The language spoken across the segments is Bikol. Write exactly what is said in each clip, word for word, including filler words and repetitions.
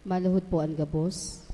Maluhod po an gabos.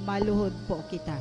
Maluhod po kita.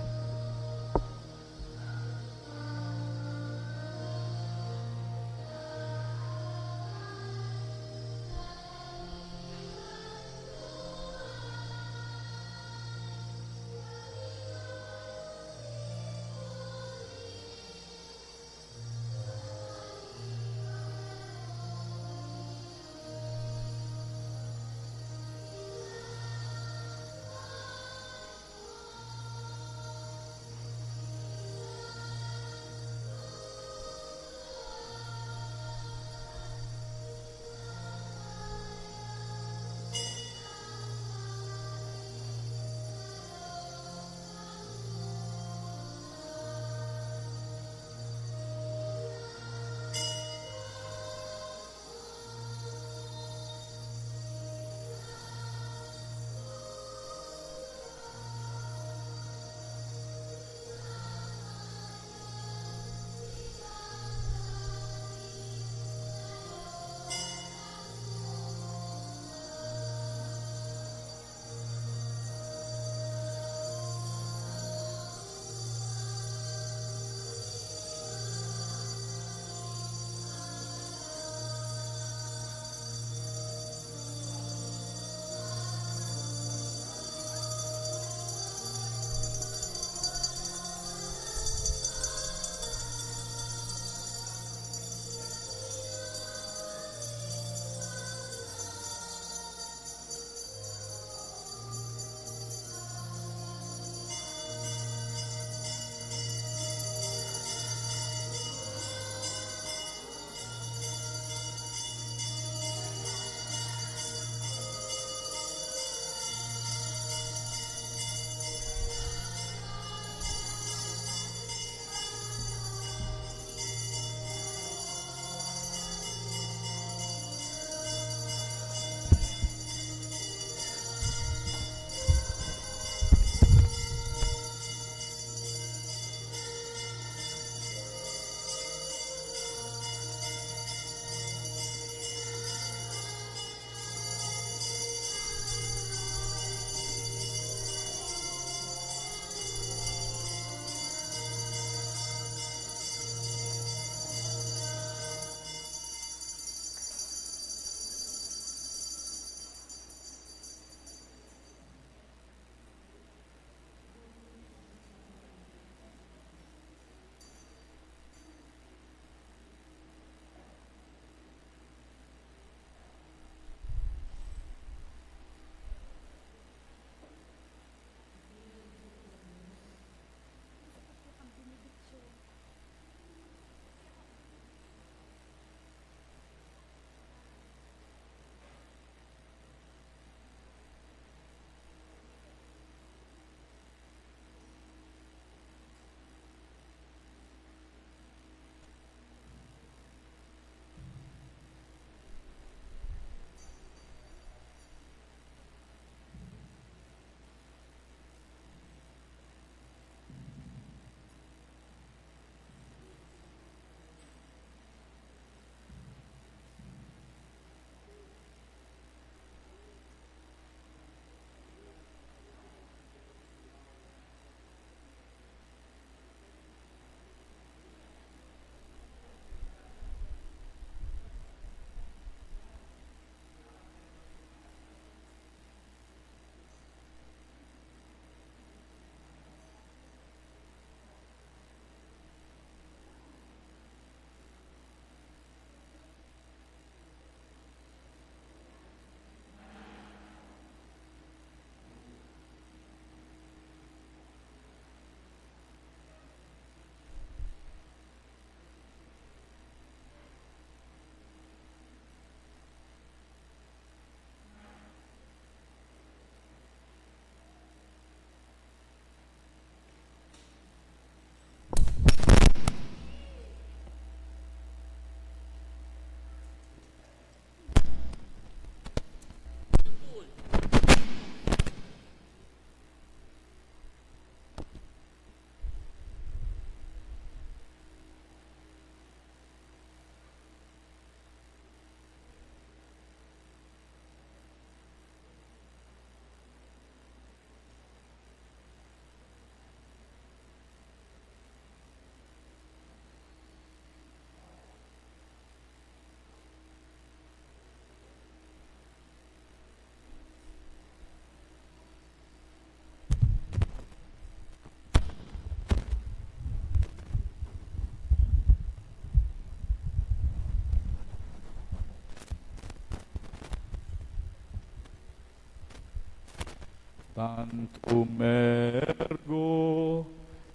Tantum ergo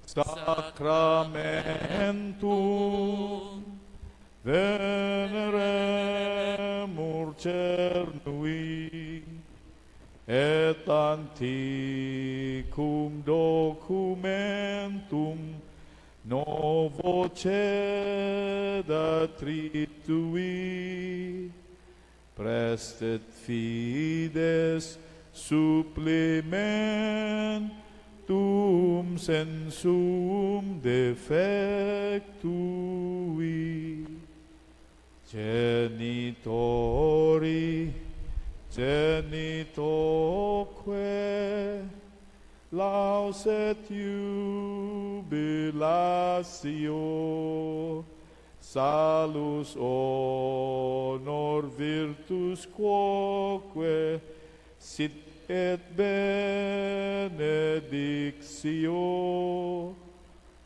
sacramentum veneremur cernui, et antiquum documentum novo cedat ritui, prestet fides supplimentum sensum defectui. Genitori, genitoque, laus et iubilatio, salus, honor, virtus quoque sit et benedictio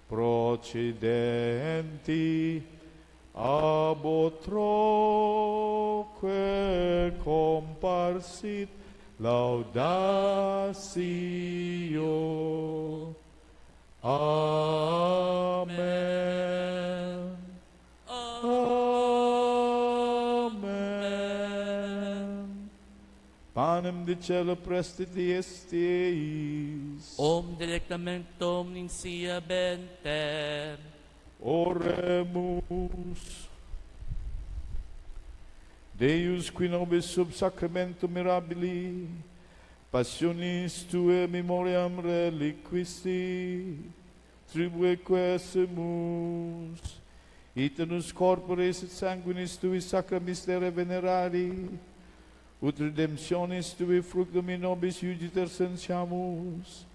procidenti ab utroque comparsit laudatio. Amen. Amen. Panem de celo prestet diesteis. Om delectamentum in sia benter. Oremus. Deus, qui nobis sub sacramentum mirabili passionis tuae memoriam reliquisti, tribueque essemus, ite nos corporis et sanguinis tuis sacra mysteriae venerari, ut redemptionis tuae fructum in nobis iugiter sensiamus,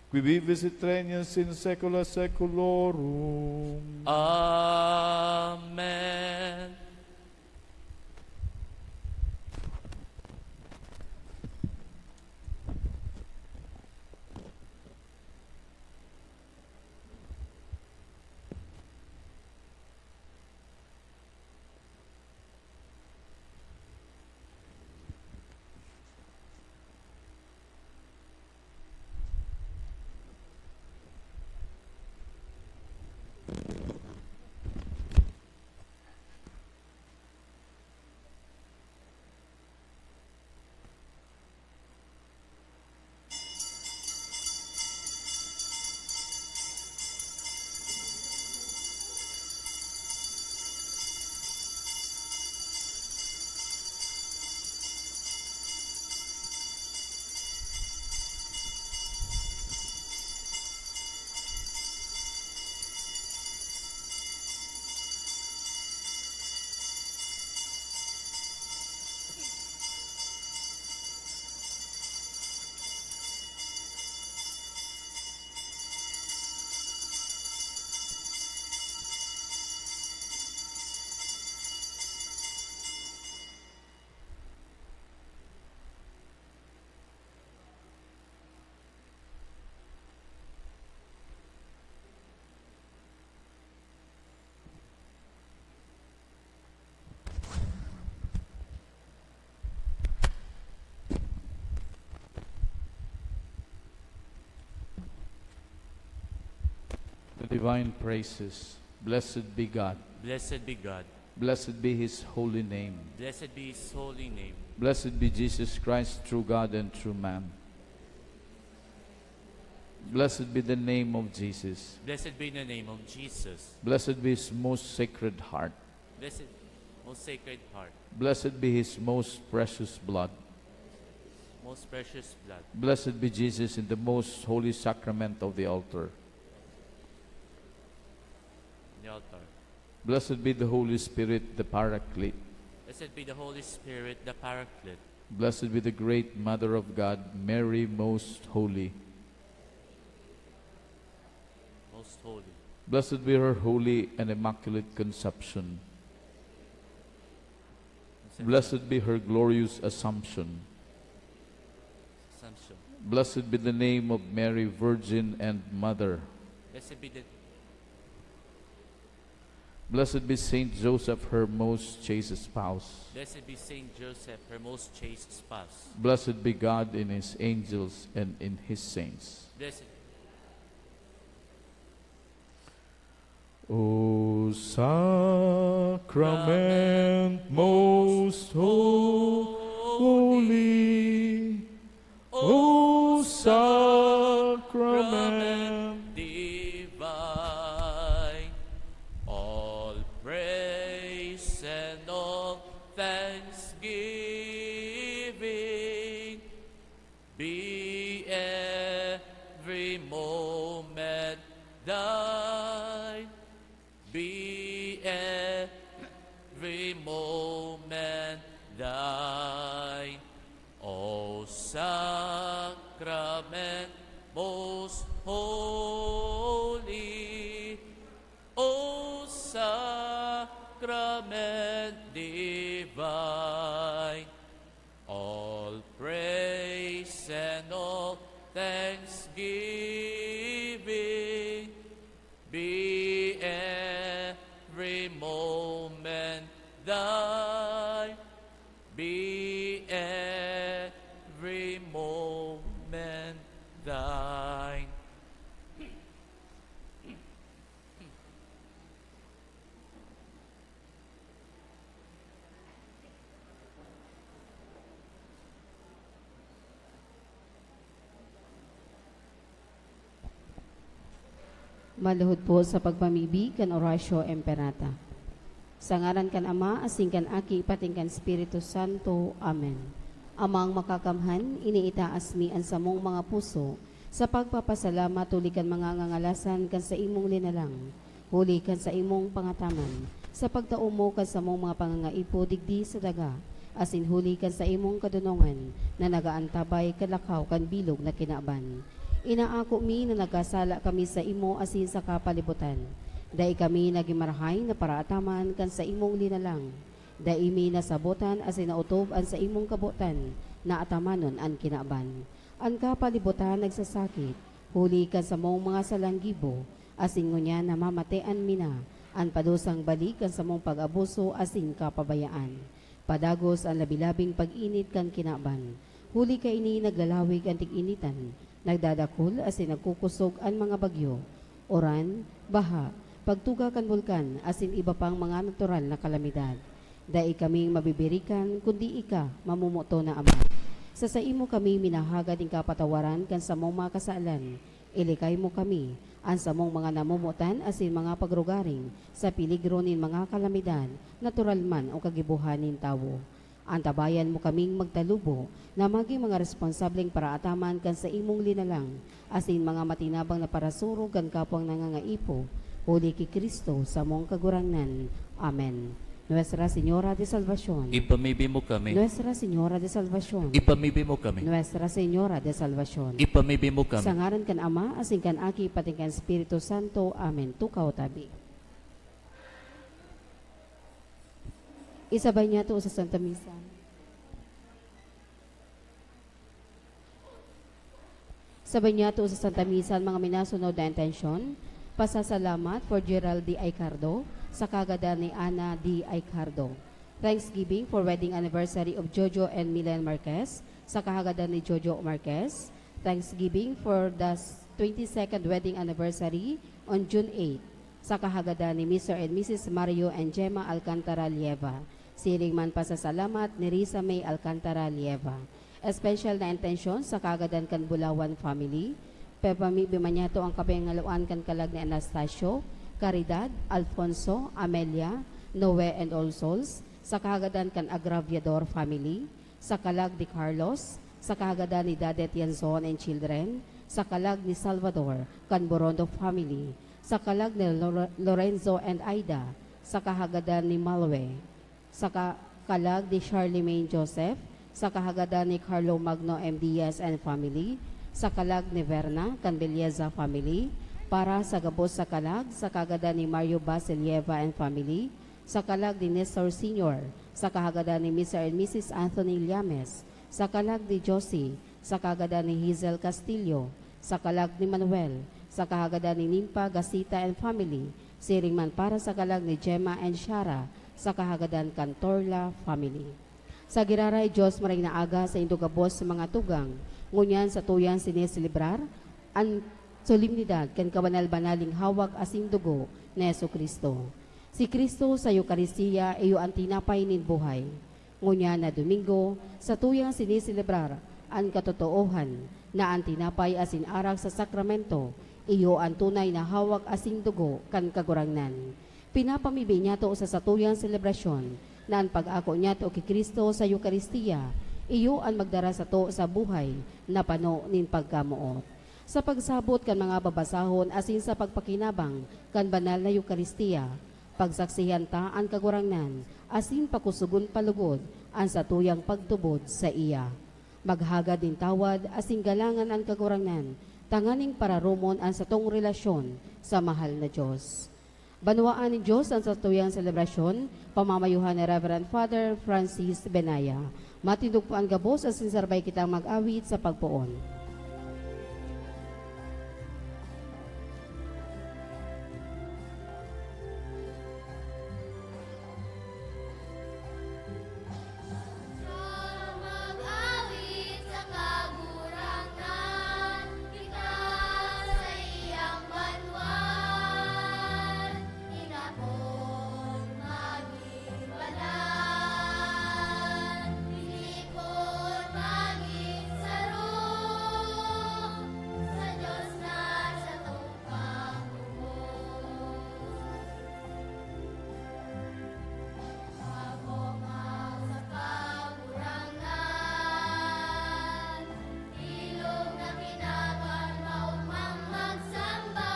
qui vivis et regnas in saecula saeculorum. Amen. The divine praises. Blessed be God. Blessed be God. Blessed be his holy name. Blessed be his holy name. Blessed be Jesus Christ, true God and true man. Blessed be the name of Jesus. Blessed be the name of Jesus. Blessed be his most sacred heart. Blessed, most sacred heart. Blessed be his most precious blood. Most precious blood. Blessed be Jesus in the most holy sacrament of the altar. The altar. Blessed be the Holy Spirit, the Paraclete. Blessed be the Holy Spirit, the Paraclete. Blessed be the great Mother of God, Mary Most Holy. Most Holy. Blessed be her holy and immaculate conception. Blessed be her glorious Assumption. Assumption. Blessed be the name of Mary, Virgin and Mother. Blessed be the Blessed be Saint Joseph, her most chaste spouse. Blessed be Saint Joseph, her most chaste spouse. Blessed be God in his angels and in his saints. Blessed O sacrament most holy, O sacrament divine, all praise and all thanksgiving be every moment thine, be every moment thine. O sacrament most holy, O sacrament divine, all praise and all thanksgiving be every moment thine, be every moment thine. Maluhod po sa pagpamibi kan Oratio Imperata. Sa ngaran kan Ama, asin kan Aki, pating kan Espiritu Santo. Amen. Amang Makakamhan, iniitaas mi an samong mga puso sa pagpapasalamat huli kan mga ngangalasan kan saimong linalang, huli kan saimong pangataman, sa pagtao mo kan samong mga pangangaipo digdi sa daga, asin huli kan saimong kadonongan na nagaantabay kan lakaw kan bilog na kinaban. Inaako mi na nagkasala kami saimo asin sa kapalibutan. Dai kami nagin marahay na paraataman kan saimong linalang. Dai mi nasabotan asin naotob an saimong kabotan na atamanon an kinaban. An kapalibutan nagsasakit, huli kan samong mga salang gibo, asin ngunyan namamatean mi na an padusang balik kan samong pag-abuso asin kapabayaan. Padagos an labi-labing pag-init kan kinaban. Huli kaini naglalawig an tig-initan, nagdadakul asin nagkukosog an mga bagyo, uran, baha, pagtuga kan bulkan asin iba pang mga natural na kalamidad. Dai kaming mabibirikan kundi ika, mamomoton na Ama. Sa saimo kami minahagad nin kapatawaran kan samong mga kasalan. Ilikay mo kami, an samong mga namomotan asin mga pagrugaring, sa peligro nin mga kalamidad, natural man o kagibohan nin tawo. Antabayan mo kaming magtalubo na magin mga responsableng paraataman kan saimong linalang, asin mga matinabang na parasurog kan kapwang nangangaipo, huli ki Cristo, samong Kagurangnan. Amen. Nuestra Señora de Salvacion. Ipamibi mo kami. Nuestra Señora de Salvacion. Ipamibi mo kami. Nuestra Señora de Salvacion. Ipamibi mo kami. Sa ngaran kan Ama, asin kan Aki, pating kan Espiritu Santo. Amen. Tukaw tabi. Isabay niyato sa Santa Misa. Sabay niyato sa Santa Misa an mga minasunod na intensyon: pasasalamat for Gerald D. Aicardo, sa kagadan ni Ana D. Aicardo. Thanksgiving for wedding anniversary of Jojo and Milen Marquez, sa kahagadan ni Jojo Marquez. Thanksgiving for the twenty-second wedding anniversary on June eight, sa kahagadan ni Mister and Missus Mario and Gemma Alcantara Lieva. Siring man pasasalamat ni Risa May Alcantara Lieva. Espesyal na intensyon sa kagadan kan Bulawan family. Pepamibi man niyato an kapangaloan kan kalag ni Anastasio, Caridad, Alfonso, Amelia, Noe, and all souls, sa kagadan kan Agraviador family, sa kalag ni Carlos, sa kagadan ni Dadet Yanzon and children, sa kalag ni Salvador, kan Borondo family, sa kalag ni Lor-, Lorenzo and Aida, sa kahagadan ni Malwe, sa ka-, kalag ni Charlemagne Joseph, sa kahagadan ni Carlo Magno M. Diaz and family, sa kalag ni Verna kan Belleza family, para sa gabos sa kalag, sa kagadan ni Mario Basilieva and family, sa kalag ni Nestor Senior, sa kahagadan ni Mister and Missus Anthony Llames, sa kalag ni Josie, sa kahagadan ni Hazel Castillo, sa kalag ni Manuel, sa kahagadan ni Nimpa Gasita and family, Siring man para sa kalag ni Gemma and Shara sa kahagadan kan Torla family. Sa giraray, Diyos, maray na aga saindo gabos sa mga tugang, ngunyan sa tuyang sineselebrar an solemnidad kan kabanal-banaling hawak asin dugo ni Jesu-Cristo. Si Cristo sa Eukaristia iyo an tinapay nin buhay. Ngunyan na Domingo, sa tuyang sineselebrar an katotoohan na an tinapay asin arak sa sakramento iyo an tunay na hawak asin dugo kan Kagurangnan. Pinapamibi niyato sa satuyang selebrasyon na an pag-ako niyato ki Cristo sa Eukaristia iyo an magdara sato sa buhay na pano nin pagkamoot. Sa pagsabot kan mga babasahon asin sa pagpakinabang kan banal na Eukaristia, pagsaksihan ta an Kagurangnan asin pakosogon pa logod an satuyang pagtubod saiya. Maghagad nin tawad asin galangan an Kagurangnan tanganing pararomon an satong relasyon sa mahal na Dios. Banwaan nin Dios an satuyang selebrasyon, pamamayohan ni Reverend Father Francis Benaya. Matindog po an gabos asin sarbay kitang mag-awit sa pagpoon. Mag-awit sa Kagurangnan, kita sa iyang banwaan, inapod magin banal, tinipon magin saro, sa Dios na satong pagtubod. Pagmamahal sa Kagurangnan, bilog na kinaban, maogmang magsamba,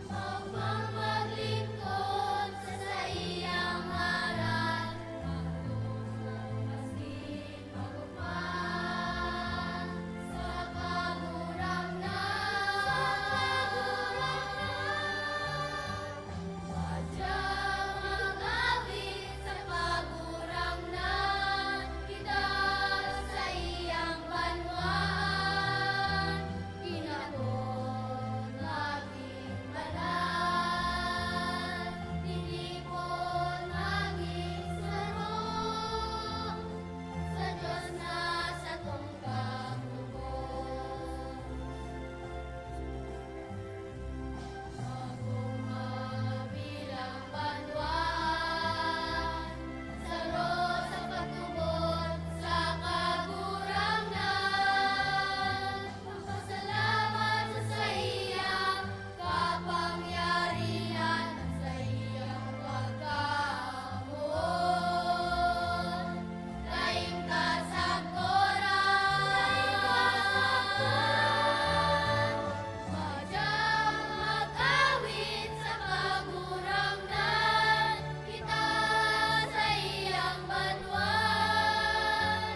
maogmang maglingkod sa saiyang ngaran, magtubod maski Sa Dios na satong pagtubod. Pagkuha bilang banwaan, saro sa pagtubod sa Kagurangnan. Magpasalamat sa saiyang kapangyarihan, sa iyang pagkamoot. Daing kasagkoran, daing kasagkoran, madyang mag-awit sa Kagurangnan, kita sa iyang banwaan,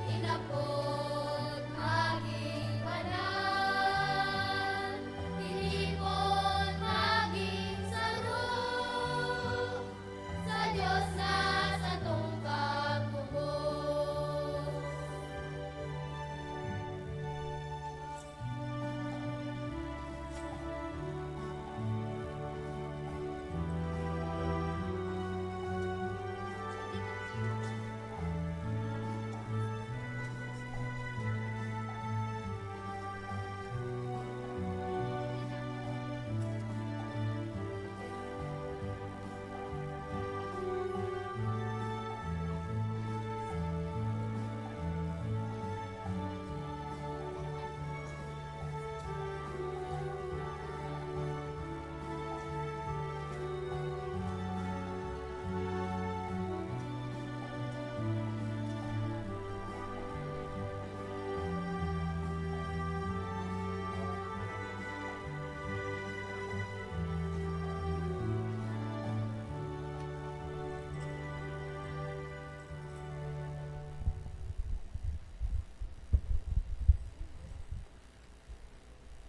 inapod magin banal, tinipon magin saro, sa Dios na satong pagtubod.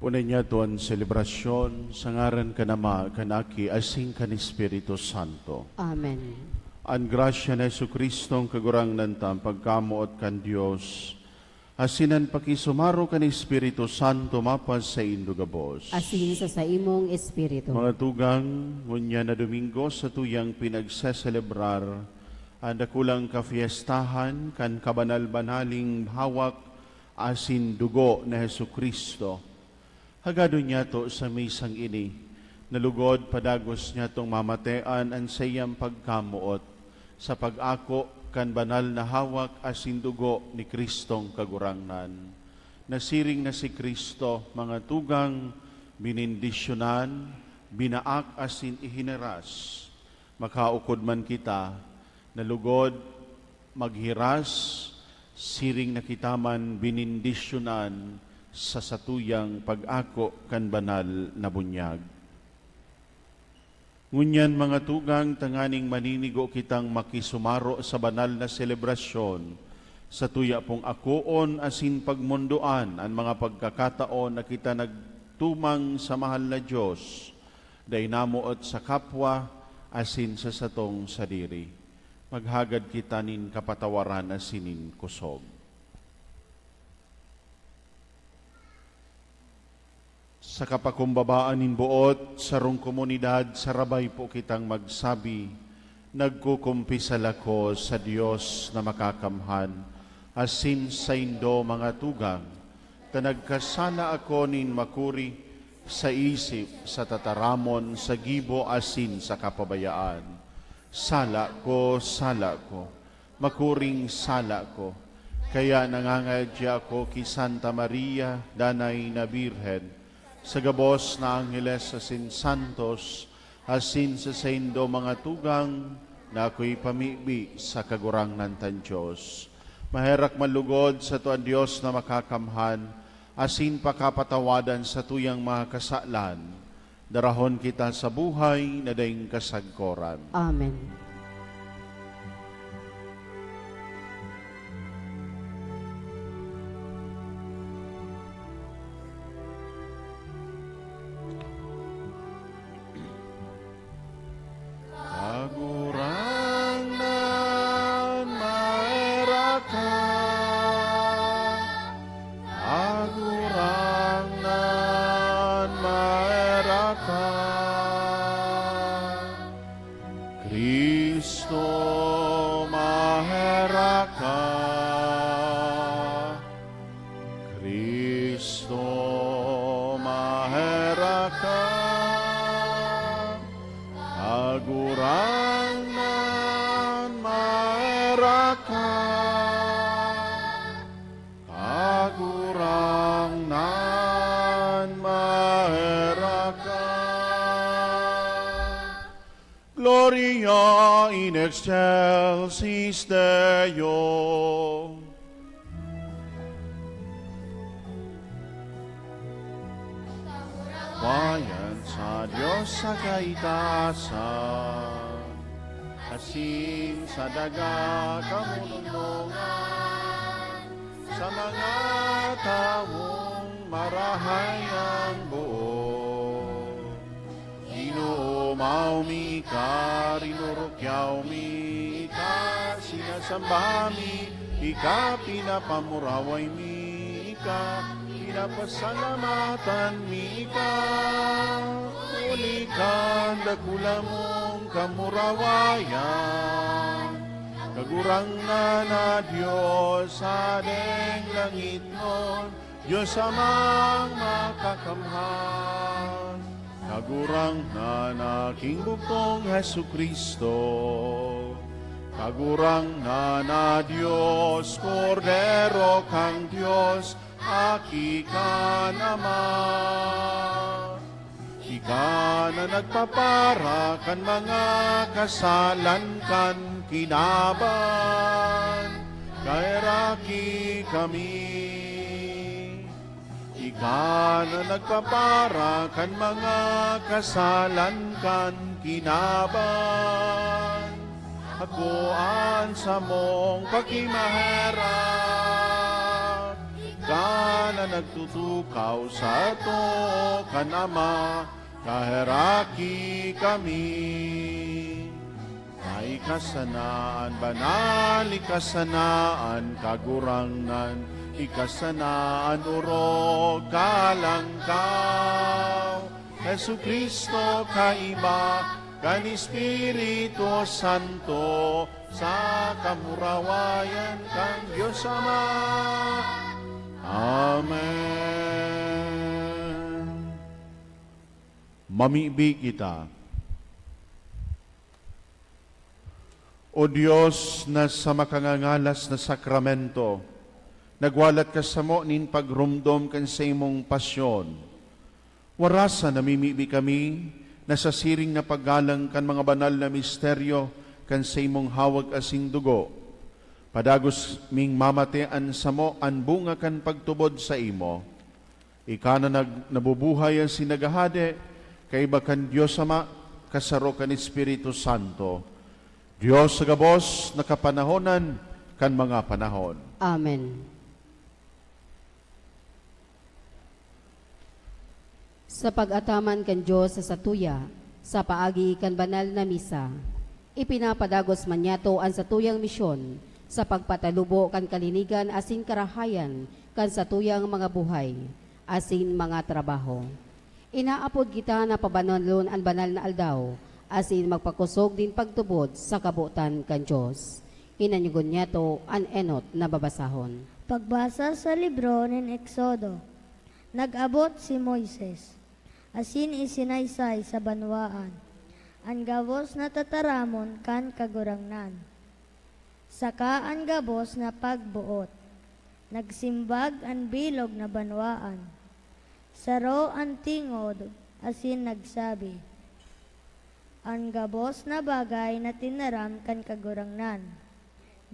Punan niyato an selebrasyon sa ngaran kan Ama, kan Aki, asin kan Espiritu Santo. Amen. An grasya ni Jesu-Cristo, an Kagurangnan ta, an pagkamoot kan Dios, Asin an pakisumaro kan Espiritu Santo mapasaindo gabos. Asin sa saimong espiritu. Mga tugang, ngunyan na Domingo sa tuyang pinagseselebrar an dakulang kafiestahan kan kabanal-banaling hawak asin dugo ni Jesu-Cristo. Hagadon niyato sa misang ini, na lugod padagos niyatong mamatean an saiyang pagkamoot sa pag-ako kan banal na hawak asin dugo ni Cristong Kagurangnan. Nasiring na si Cristo, mga tugang, benendisyonan, binaak asin ihineras. Makaukod man kita, na lugod maghiras, siring na kita man benendisyonan sa satuyang pag-ako kan banal na bunyag. Ngunyan, mga tugang, tanganing maninigo kitang makisumaro sa banal na selebrasyon, satuya pong akoon asin pagmondoan an mga pagkakataon na kita nagtumang sa mahal na Dios, dai namoot sa kapwa asin sa satong sadiri. Maghagad kita nin kapatawaran asin nin kosog. Sa kapakumbabaan nin boot, sarong komunidad, sarabay po kitang magsabi, "Nagkukumpisal ako sa Dios na Makakamhan, asin saindo, mga tugang, ta nagkasala ako nin makuri sa isip, sa tataramon, sa gibo, asin sa kapabayaan. Sala ko, sala ko, makuring sala ko. Kaya nangangadya ako ki Santa Maria, Danay na Birhen, sa gabos na angheles asin santos, asin sa saindo, mga tugang, na akoy pamibi sa Kagurangnan tan Dios." Maherak man lugod sato an Dios na Makakamhan, asin pakapatawadan satuyang mga kasalan, darahon kita sa buhay na daing kasagkoran. Amen. Kagurangnan, maherak ka. Kagurangnan, maherak ka. Cristo, maherak ka. Cristo, maherak ka. Kagurangnan, maherak ka. Kagurangnan, maherak ka. Gloria in excelsis Deo. Payan sa Dios sa kaitaasan, asin sa daga kamononongan, sa mga tawong marahay ang buo. Ginoo, mayo mi ika, rinurukyaw mi ika, sinasamba mi ika, pinapamuraway mi ika, pinapasalamatan mi ika. Huli kan dakula mong kamurawayan, Kagurangnan na Dios, Hadeng langitnon, Dios Amang Makakamhan, Kagurangnan na aking bugtong Jesu-Cristo, Kagurangnan na Dios, Kordero kan Dios, Aki kan Ama. Ika na nagpapara kan mga kasalan kan kinaban, kaheraki kami. Ika na nagpapara kan mga kasalan kan kinaban, akoa an samong pakimaherak. Ika na nagtutukaw sato kan Ama, kaheraki kami. Ika sana an banal, ika sana an Kagurangnan, Ika sana an orog, kalangkaw, Jesu-Cristo, kaiba kan Espiritu Santo, sa kamurawayan kan Dios Ama. Amen. Mamibi kita. O Dios na sa makangangalas na sakramento, nagwalat ka samo nin pagromdom kan saimong pasyon. Warasa namimibi kami na sa siring na paggalang kan mga banal na misteryo kan saimong hawak asin dugo, padagos ming mamate an samo an bunga kan pagtubod saimo. Ika na nag-, nabubuhay asin naghahade, kaiba kan Dios Ama, kasaro kan Espiritu Santo, Dios sa gabos na kapanahonan kan mga panahon. Amen. Sa pag-ataman kan Dios sa satuya, sa paagi kan banal na misa, ipinapadagos man niyato an satuyang misyon sa pagpatalubo kan kalinigan asin karahayan kan satuyang mga buhay asin mga trabaho. Inaapod kita na pabanalon an banal na aldaw asin magpakosog nin pagtubod sa kabotan kan Dios. Inanyugon niyato an enot na babasahon. Pagbasa sa libro nin Eksodo. Nag-abot si Moises, asin isinaysay sa banwaan an gabos na tataramon kan Kagurangnan, saka an gabos na pagboot. Nagsimbag an bilog na banwaan, saro an tingog, asin nagsabi, "An gabos na bagay na tinaram kan Kagurangnan,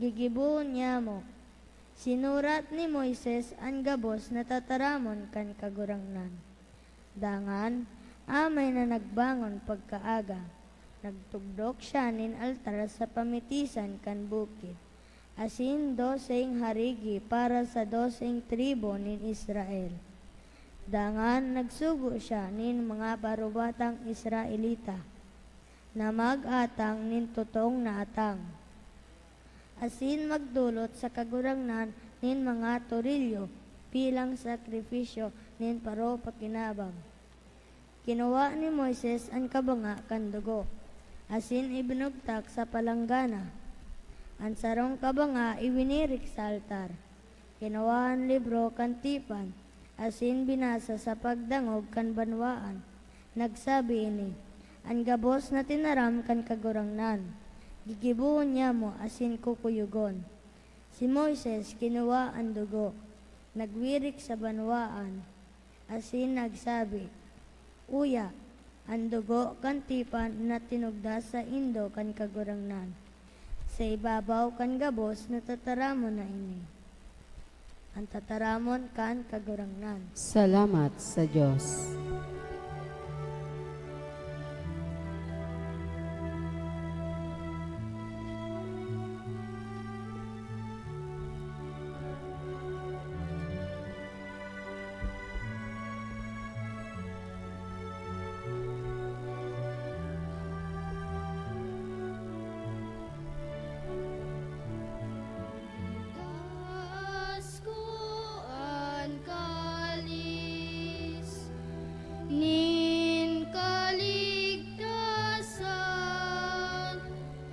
gigibohon niyamo." Sinurat ni Moises an gabos na tataramon kan Kagurangnan. Dangan, amay na nagbangon pagkaaga, nagtugdok siya nin altar sa pamitisan kan bukid, asin doseng harigi para sa doseng tribu nin Israel. Dangan nagsugo siya nin mga barubatang Israelita na mag-atang nin totong na atang, asin magdolot sa Kagurangnan nin mga torilyo bilang sakrifisyo nin paropakinabang. Kinua ni Moises an kabanga kan dugo, asin ibinugtak sa palanggana. An sarong kabanga ibinirik sa altar. Kinua an libro kan tipan, asin binasa sa pagdangog kan banwaan. Nagsabi ini, "An gabos na tinaram kan Kagurangnan, gigibohon niyamo asin kukuyogon." Si Moises kinua an dugo, nagwirik sa banwaan, asin nagsabi, "Uya, an dugo kan tipan na tinugda saindo kan Kagurangnan, sa ibabaw kan gabos na tataramon na ini." An tataramon kan Kagurangnan. Salamat sa Dios. Taas ko an kalis nin kaligtasan,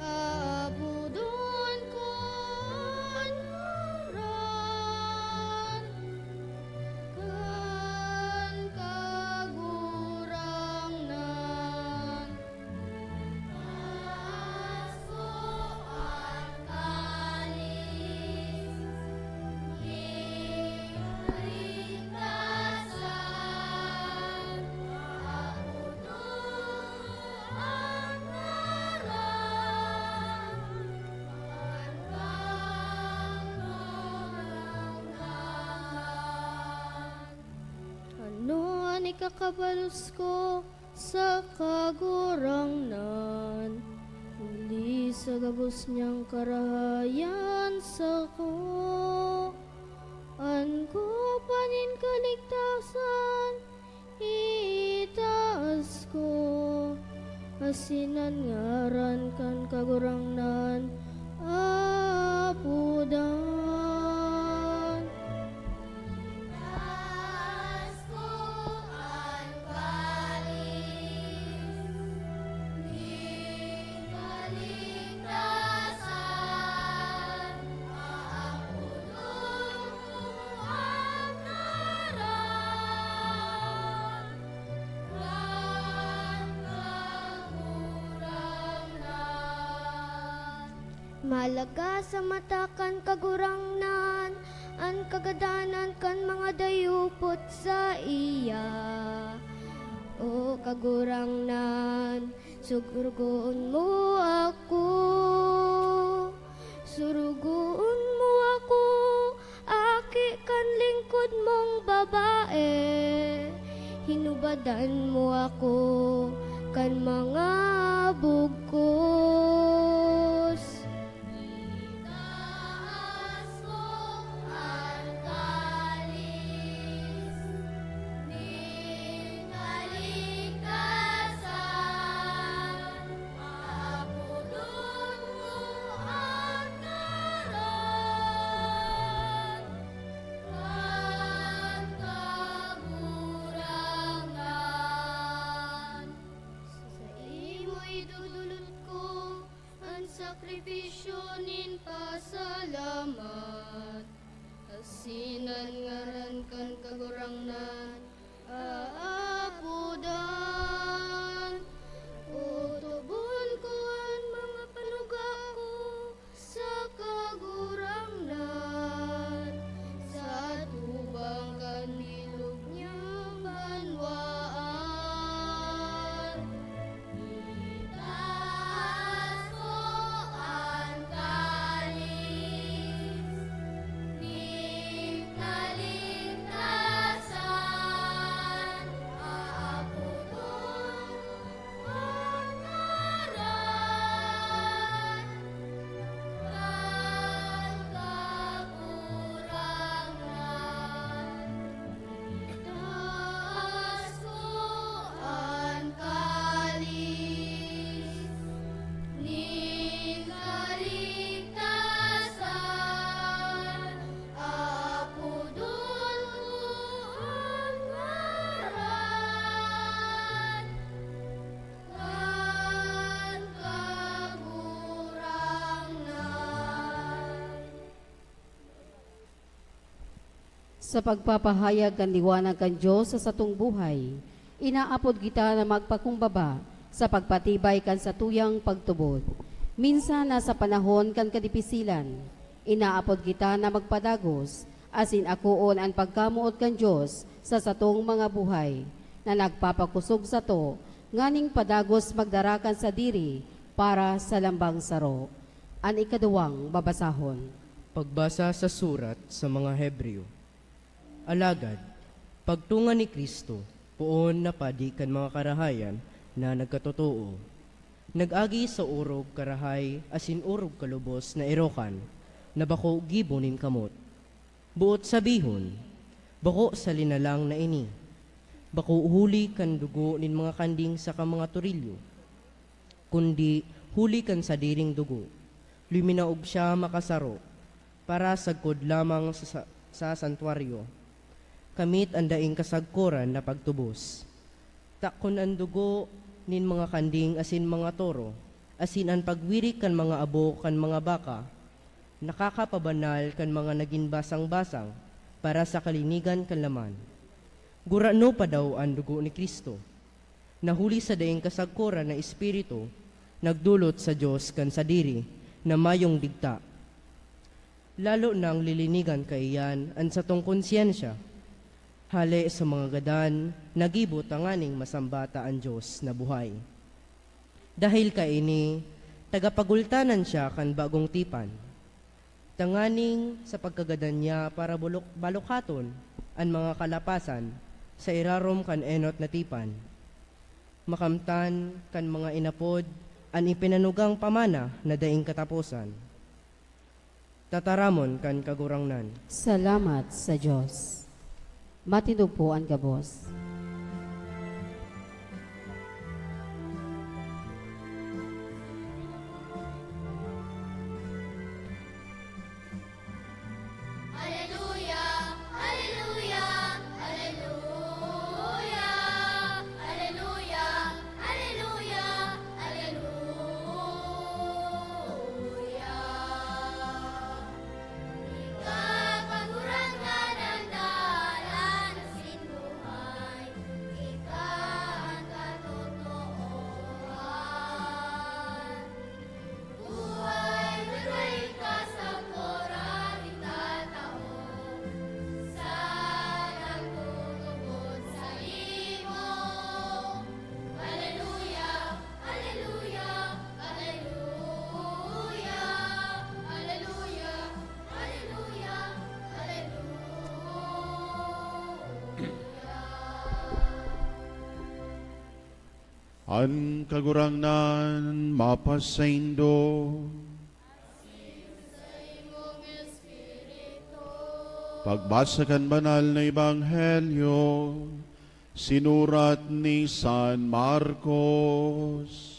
apodon ko an ngaran kan Kagurangnan. Ano an ikakabalos ko sa Kagurangnan, huli sa gabos niyang karahayan sako? An kopa nin kaligtasan itaas ko, asin an ngaran kan Kagurangnan apodan. Mahalaga sa mata kan Kagurangnan an kagadanan kan mga dayupot saiya. O Kagurangnan, surugoon mo ako. Surugoon mo ako, aki kan lingkod mong babae. Hinubadan mo ako kan mga bugkos. Itaas ko an kalis nin kaligtasan, apodon ko an ngaran kan Kagurangnan. Saimo idodolot ko an sakrifisyo nin pasalamat, asin an ngaran kan Kagurangnan aapodan. Otobon ko an mga panuga ko sa Kagurangnan, sa atubang kan bilog niyang banwaan. Itaas ko an kalis nin kaligtasan, apodon ko an ngaran kan Kagurangnan. Itaas ko an kalis nin kaligtasan, apodon ko an ngaran kan Kagurangnan. Sa pagpapahayag kan liwanag kan Dios sa satong buhay, inaapod kita na magpakumbaba sa pagpatibay kan satuyang pagtubod. Minsan, nasa panahon kan kadipisilan, inaapod kita na magpadagos asin akoon an pagkamoot kan Dios sa satong mga buhay, na nagpapakosog sato nganing padagos magdara kan sadiri para sa lambang saro. An ikaduwang babasahon. Pagbasa sa surat sa mga Hebreo. Alagad, pagtunga ni Cristo, poon na padi kan mga karahayan na nagkatotoo, nag-agi sa orog karahay asin orog kalubos na erokan na bako gibo nin kamot. Boot sabihon, bako sa linalang na ini, bako huli kan dugo nin mga kanding saka mga torilyo, kundi huli kan sadiring dugo, luminaog siya makasaro para sagkod lamang sa, sa, sa santuaryo, kamit an daing kasagkoran na pagtubos. Ta kun an dugo nin mga kanding asin mga toro, asin an pagwirik kan mga abo kan mga baka, nakakapabanal kan mga nagin basang-basang para sa kalinigan kan laman, gurano pa daw an dugo ni Cristo, na huli sa daing kasagkoran na espiritu, nagdolot sa Dios kan sadiri na mayong digta. Lalo nang lilinigan kaiyan an satong konsyensya, hale sa mga gadan na gibo tanganing masamba ta an Dios na buhay. Dahel kaini, tagapagultanan siya kan bagong tipan, tanganing sa pagkagadan niya para bulok-, balukaton an mga kalapasan sa irarom kan enot na tipan, makamtan kan mga inapod an ipinanugang pamana na daing kataposan. Tataramon kan Kagurangnan. Salamat sa Dios. Matindog po an gabos. Aleluya! Aleluya! Aleluya! Aleluya! Aleluya! Aleluya! Ika, Kagurangnan, an dalan asin buhay. An Kagurangnan mapasaindo. Pagbasa kan Banal na Ebanghelyo sinurat ni San Marcos.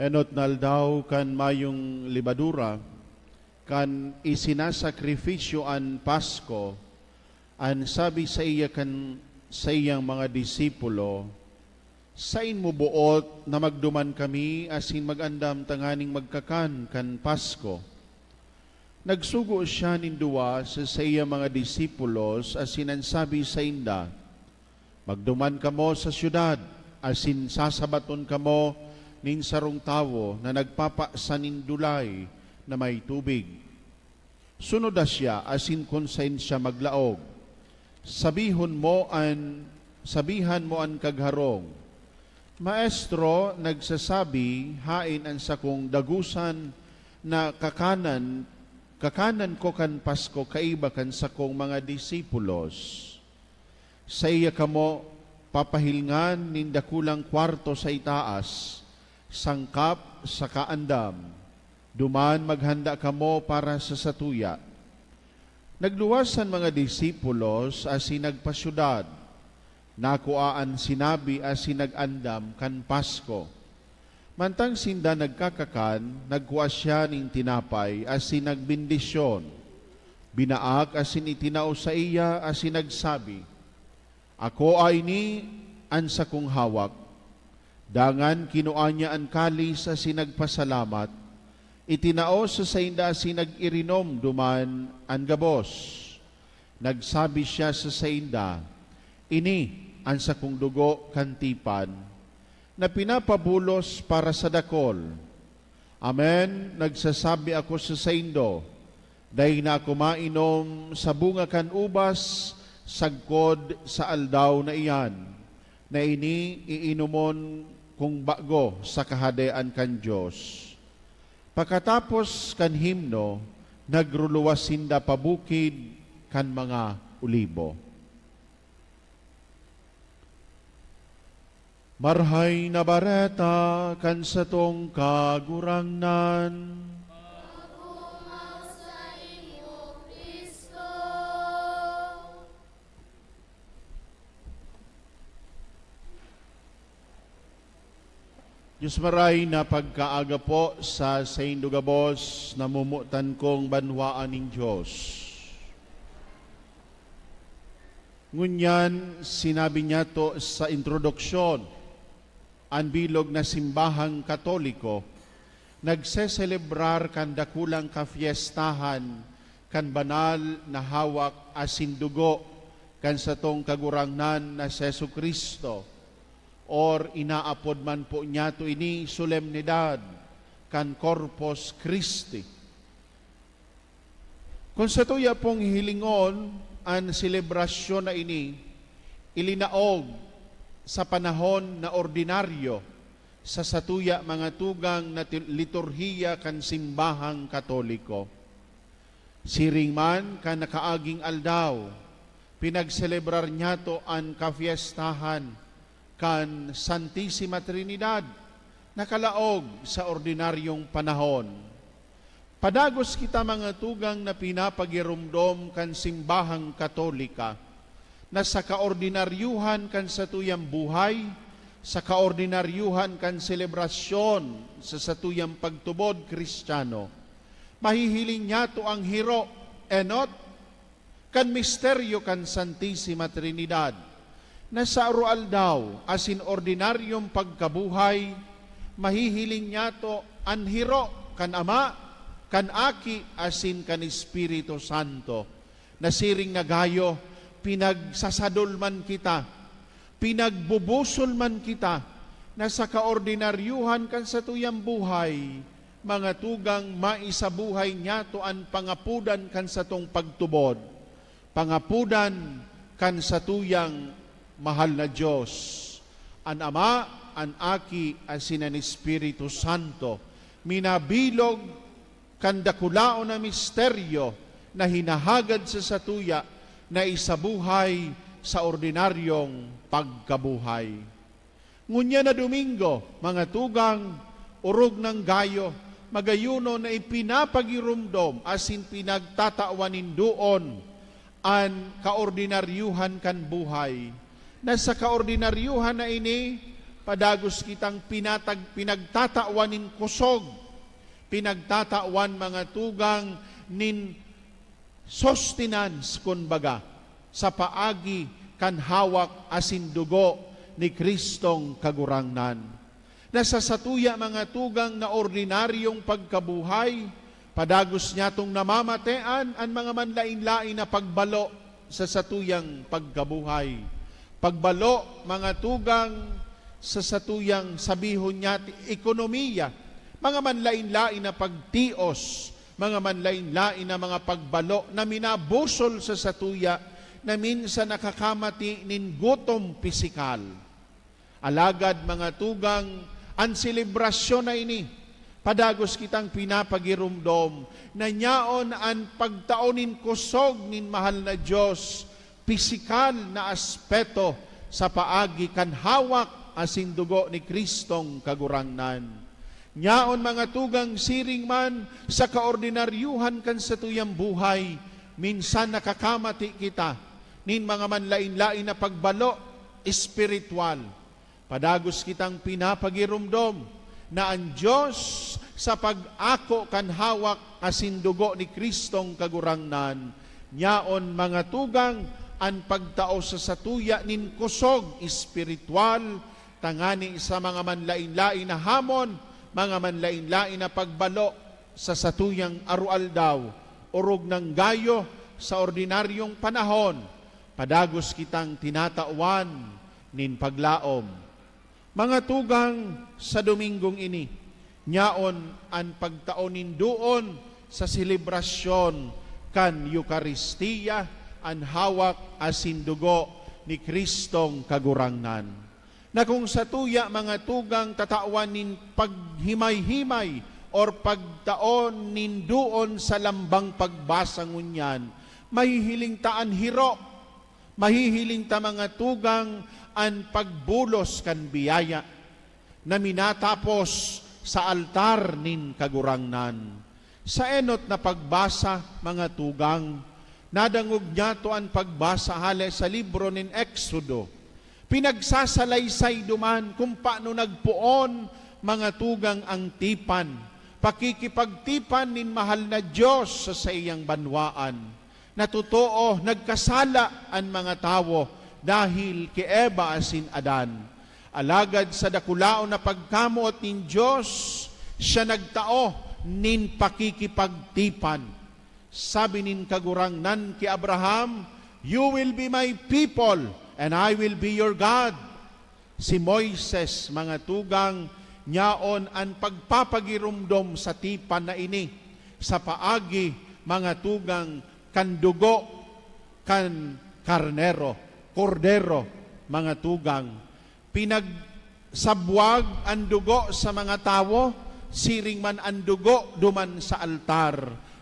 Enot na aldaw kan mayong lebadura, kan isinasakripisyo an Pasko, an sabi saiya kan saiyang mga disipulo, "Saen mo boot na magduman kami asin mag-andam tanganing magkakan kan Pasko?" Nagsugo siya nin duwa sa saiyang mga disipulos asin an sabi sainda, "Magduman kamo sa syudad, asin sasabaton kamo nin sarong tawo na nagpapasa nin dulay na may tubig. Sunoda siya asin kun saen siya maglaog. Sabihon mo an, sabihan mo an kagharong, 'Maestro, nagsasabi, haen an sakong dagosan na kakanan, kakanan ko kan Pasko kaiba kan sakong mga disipulos.' Saiya kamo papahilngan nin dakulang kwarto sa itaas, sangkap saka andam. Duman maghanda kamo para sa satuya." Nagluwas an mga disipulos asin nagpasyudad. Nakua an sinabi asin nag-andam kan Pasko. Mantang sinda nagkakakan, nagkua siya nin tinapay asin nagbendisyon. Binaak asin itinao saiya asin nagsabi, "Akoa ini an sakong hawak." Dangan kinua niya an kalis asin nagpasalamat, itinao sa sainda asin nag-irinom duman an gabos. Nagsabi siya sa sainda, "Ini an sakong dugo kan tipan, na pinapabulos para sa dakol. Amen, nagsasabi ako sa saindo, dai na ako mainom sa bunga kan ubas sagkod sa aldaw na iyan, na ini iinomon kong bago sa Kahadean kan Dios." Pakatapos kan himno, nagruluwas sinda pa bukid kan mga Olibo. Marahay na Bareta kan satong Kagurangnan. Dios maray na pagkaaga po sa saindo gabos, namomotan kong banwaan nin Dios. Ngunyan, sinabi niyato sa introduksyon, an bilog na simbahang Katoliko nagseselebrar kan dakulang kafyestahan kan banal na hawak asin dugo kan satong Kagurangnan na si Jesu-Cristo, or inaapod man po niyato ini solemnidad kan Corpus Christi. Kun satuya pong hihilingon, an selebrasyon na ini ilinaog sa panahon na ordinaryo sa satuya mga tugang na ti-, liturhiya kan simbahang Katoliko. Siring man kan nakaaging aldaw, pinagselebrar niyato an kafyestahan kan Santisima Trinidad, nakalaog sa ordinaryong panahon. Padagos kita, mga tugang, na pinapagiromdom kan simbahang Katolika, na sa kaordinaryuhan kan satuyang buhay, sa kaordinaryuhan kan selebrasyon sa satuyang pagtubod Kristiyano, mahihiling niyato ang hiro, enot, kan misteryo kan Santisima Trinidad, na sa aroaldaw asin ordinaryong pagkabuhay, mahihiling niyato an hiro kan Ama, kan Aki, asin kan Espiritu Santo, na siring na gayo, pinagsasadol man kita, pinagbubusol man kita, na sa kaordinaryuhan kan satuyang buhay, mga tugang, maisabuhay niyato an pangapodan kan satong pagtubod, pangapodan kan satuyang mahal na Dios, an Ama, an Aki asin an Espiritu Santo, minabilog kan dakulaon na misteryo na hinahagad sa satuya na isabuhay sa ordinaryong pagkabuhay. Ngunyan na Domingo, mga tugang, orog nang gayo, magayunon na ipinapagiromdom asin pinagtatawan nin doon an kaordinaryuhan kan buhay, na sa kaordinaryuhan na ini, padagos kitang pinatag-, pinagtatawan nin kusog, pinagtatawan, mga tugang, nin sustenance, kun baga, sa paagi kan hawak asin dugo ni Cristong Kagurangnan. Na sa satuya, mga tugang, na ordinaryong pagkabuhay, padagos niyatong namamatean an mga manlaen-laen na pagbalo sa satuyang pagkabuhay. Pagbalo, mga tugang, sa satuyang, sabihon niya, ekonomiya, mga manlaen-laen na pagtios, mga manlaen-laen na mga pagbalo na minabusol sa satuya na minsan nakakamati nin gutom pisikal. Alagad, mga tugang, an selebrasyon na ini, padagos kitang pinapagiromdom na nyaon an pagtao nin kusog nin mahal na Dios, pisikal na aspeto sa paagi kan hawak asin dugo ni Cristong Kagurangnan. Nyaon, mga tugang, siring man sa kaordinaryuhan kan satuyang buhay, minsan nakakamati kita nin mga manlaen-laen na pagbalo espiritual. Padagos kitang pinapagiromdom na an Dios, sa pag-ako kan hawak asin dugo ni Cristong Kagurangnan, nyaon, mga tugang, an pagtao sa satuya nin kusog espiritual, tangani sa mga manlaen-laen na hamon, mga manlaen-laen na pagbalo sa satuyang aroaldaw, orog nang gayo sa ordinaryong panahon, padagos kitang tinatawan nin paglaom. Mga tugang, sa Domingong ini, nyaon an pagtao nin doon sa selebrasyon kan Eukaristia, an hawak asin dugo ni Cristong Kagurangnan. Na kung satuya, mga tugang, tatawan nin paghimay-himay or pagtao nin doon sa lambang pagbasa ngunyan, mahihiling ta an hiro, mahihiling ta, mga tugang, an pagbulos kan biyaya na minatapos sa altar nin Kagurangnan. Sa enot na pagbasa, mga tugang, nadangog niyato an pagbasa hale sa libro nin Exodo. Pinagsasalaysay duman kung paano nagpoon, mga tugang, ang tipan, pakikipagtipan nin mahal na Dios sa saiyang banwaan. Na totoo, nagkasala an mga tawo dahil ki Eva asin Adan. Alagad sa dakulaon na pagkamoot nin Dios, siya nagtao nin pakikipagtipan. Sabi nin Kagurangnan ki Abraham, "You will be my people, and I will be your God." Si Moises, mga tugang, nyaon an pagpapagiromdom sa tipan na ini sa paagi, mga tugang, kan dugo kan karnero, kordero, mga tugang. Pinagsabwag an dugo sa mga tawo, siring man an dugo duman sa altar,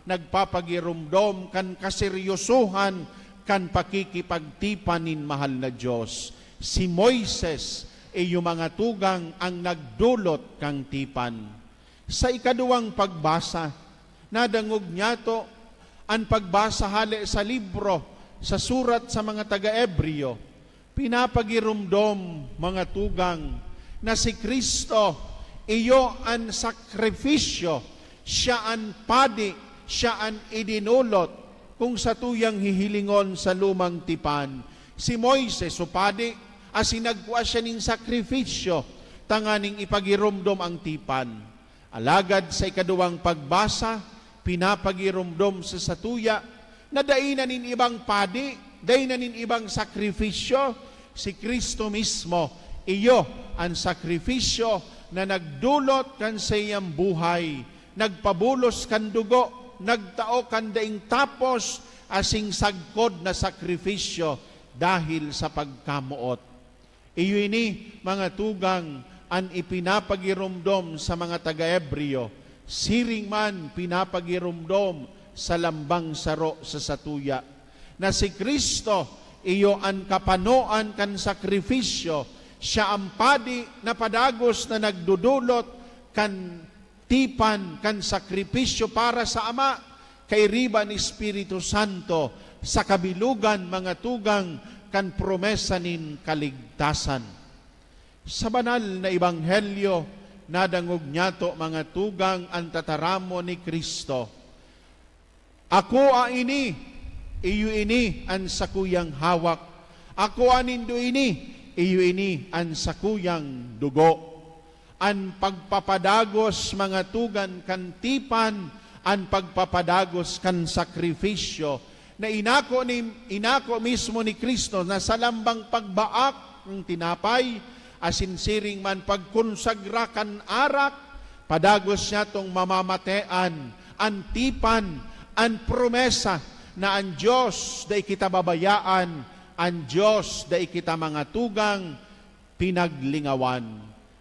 nagpapagiromdom kan kaseryosohan kan pakikipagtipan nin mahal na Dios. Si Moises, iyo, mga tugang, an nagdolot kan tipan. Sa ikaduwang pagbasa, nadangog niyato an pagbasa hale sa libro sa surat sa mga taga-Hebreo. Pinapagiromdom, mga tugang, na si Cristo, iyo an sakrifisyo, siya an padi, siya an idinolot, kung satuyang hihilingon sa lumang tipan. Si Moises, o padi, asin nagkua siya nin sakrifisyo tanganing ipagiromdom ang tipan. Alagad sa ikaduwang pagbasa, pinapagiromdom sa satuya na dai na nin ibang padi, dai na nin ibang sakrifisyo, si Cristo mismo. Iyo an sakrifisyo na nagdolot kan saiyang buhay, nagpabulos kan dugo, nagtao kan daing tapos asin sagkod na sakrifisyo dahil sa pagkamoot. Iyo ini, mga tugang, an ipinapagiromdom sa mga taga-Hebreo, siring man pinapagiromdom sa lambang saro sa satuya, na si Cristo iyo an kapanoan kan sakrifisyo, siya an padi na padagos na nagdodolot kan tipan kan sakrifisyo para sa Ama, kairiba ni Espiritu Santo, sa kabilogan, mga tugang, kan promesa nin kaligtasan. Sa banal na ebanghelyo, nadangog niyato, mga tugang, an tataramon ni Cristo, "Akoa ini, iyo ini an sakuyang hawak. Akoa nindo ini, iyo ini an sakuyang dugo." An pagpapadagos, mga tugang, kan tipan, an pagpapadagos kan sakrifisyo, na inako ni, inako mismo ni Cristo na sa lambang pagbaak ng tinapay, asin siring man pagkonsagra kan arak, padagos niyatong mamamatean an tipan, an promesa na an Dios dai kita babayaan, an Dios dai kita, mga tugang, pinaglingawan.